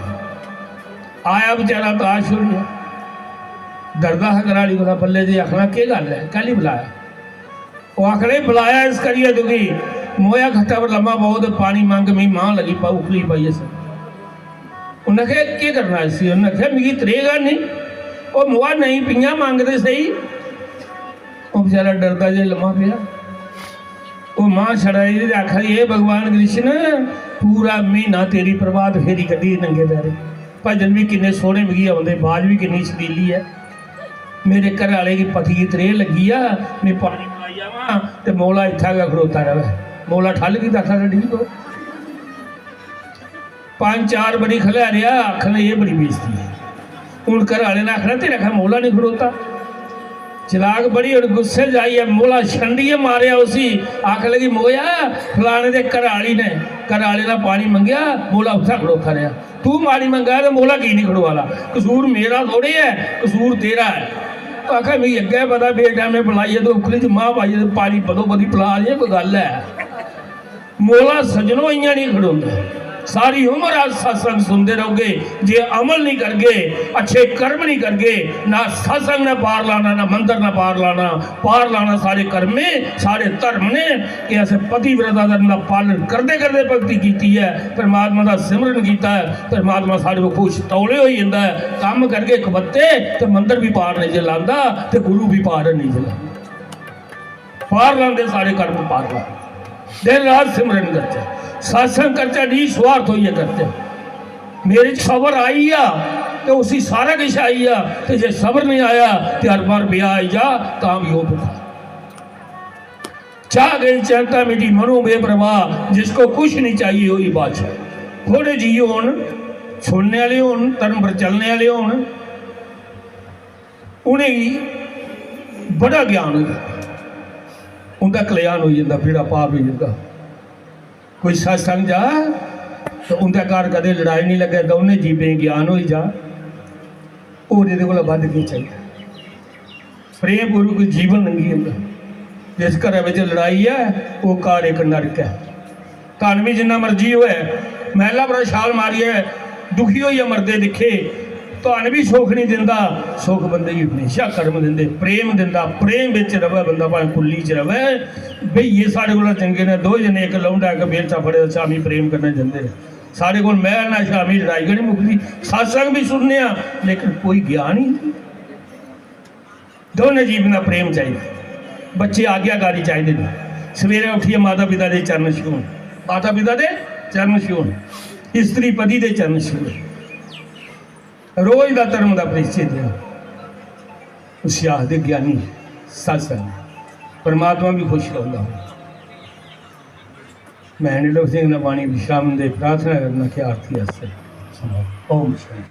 आया बेचारा ताश छोड़ियै, डरदा हा घराड़ी कोला, "बल्ले जी," आखना, "केह् गल्ल ऐ, कैह्ली बलाया?" ओह् आखन लगे, "बलाया इस करियै तुगी, मोया खट्टा पर लम्मा पौ ते पानी मंग, मी मां लगी पाऊ, उखली पाइयै स-।" उन्नै आखेआ, "केह् करना इसी?" उन्नै आखेआ, "मिगी त्रेह् गै निं, ओह् मोआ नेईं पियां मंगदे सेही, ओह् बेचारा डरदा जे लम्मा पेआ। ओह् मां छड़ाई दी ते आखा दी, "हे भगवान कृष्ण, पूरा म्हीना तेरी प्रभात फेरी कड्ढी नंगे पैरें। भजन बी किन्ने सोह्ने मिगी औंदे, बाज बी किन्नी सुरीली ऐ। मेरे घरै आह्ले गी पति गी त्रेह् लग्गी आ, में पानी पलाई आवां ते मोला इत्थै गै खड़ोता र'वै।" मोला ठल्ल कीता, आखा दा, "ठीक हो।" पंज चार बारी खल्लै रेहा, आखन लगे, "एह् बड़ी बेइज्जती ऐ।" हून घरै आह्ले ने आखना, "तेरे आखै मोला निं खड़ोता।" चलाक बड़ी, हून गुस्से च आइयै मोला छंडियै मारेआ उसी। आखन लगी, "मोया, फलाने दे घरै आह्ली ने, घरै आह्ले दा पानी मंगेआ, मोला उत्थै खड़ोता रेहा। तू पानी मंगा ते मोला की निं खड़ोआ दा? कसूर मेरा थोड़े ऐ, कसूर तेरा ऐ।" आखै, "मिगी अग्गें पता, बेटैमें बलाइयै ते उक्खली च मांह् पाइयै ते पानी बदो बदी पला दी कोई गल्ल ऐ?" मोला सज्जनो इ'यां निं खड़ोंदा। सारी उम्र अस सत्संग सुनदे रौह्गे, जे अमल निं करगे, अच्छे कर्म निं करगे, ना सत्संग ने पार लाना, ना मंदर ने पार लाना। पार लाना साढ़े कर्में, साढ़े धर्म ने। कि असें पतिव्रता धर्म दा पालन करदे करदे भक्ति कीती ऐ, परमात्मा दा सिमरन कीता ऐ, परमात्मा साढ़े कोल खुश तौले होई जंदा ऐ। कम्म करगे कबत्ते ते मंदर बी पार नेईं जे लांदा ते गुरु बी पार नेईं जे लांदा। पार लांदे सारे कर्म पार लांदे। दिन रात सिमरन करचै, सत्संग करचै, निस्वार्थ होइयै करचै। मेरे च सबर आई गेआ ते उसी सारा किश आई गेआ, ते जे सबर नहीं आया ते हर बार ब्याह आई जा तां भी ओह् भुक्खा। चाह गई चैनता मिटी मनो बेपरवाह, जिसको कुछ नहीं चाहिए वही बादशाह। थोड़े जी होन, सुनने आह्ले होन, धर्म पर चलने आह्ले होन, उ'नेंगी बड़ा ज्ञान होई जंदा, उं'दा कल्याण होई जंदा, बेड़ा पार होई जंदा। कोई सत्संग जा ते उं'दे घर कदें लड़ाई निं लग्गै, दौनें जीवें गी ज्ञान होई जा, होर एह्दे कोला बद्ध केह् चाहिदा? प्रेम पूर्वक जीवन लंघी जंदा। जिस घरै बिच लड़ाई ऐ, ओह् घर इक नरक ऐ। धन बी जिन्ना मर्जी होऐ, मैह्ला परा छाल मारियै दुखी होइयै मरदे दिक्खे। धन बी सुख निं दिंदा, सुख बंदे गी म्हेशा कर्म दिंदे, प्रेम दिंदा। प्रेम बिच र'वै बंदा, भाएं कुल्ली च र'वै। बेहियै साढ़े कोला चंगे न, दो जने, इक लौंडा, इक बेलचा फड़े दा, शामीं प्रेम कन्नै जंदे न। साढ़े कोल मैह्ल ना शामीं लड़ाई गै निं मुकदी। सत्संग बी सुनने आं, लेकिन कोई ज्ञान ही नहीं। दौनें जीवन दा प्रेम चाहिदा। बच्चे आज्ञाकारी चाहिदे न। सवेरे उठियै माता पिता दे चरण छूहन, माता पिता दे चरण छूहन, स्त्री पति दे चरण छूहन। रोज दा धर्म दा परिचय देना, उसी आखदे ज्ञानी सत्संग। परमात्मा भी खुश रौंह्दा। मैं अनिल सिंह ने पानी विश्राम दे प्रार्थना करना कि आरती आस्तै। ओम शांति।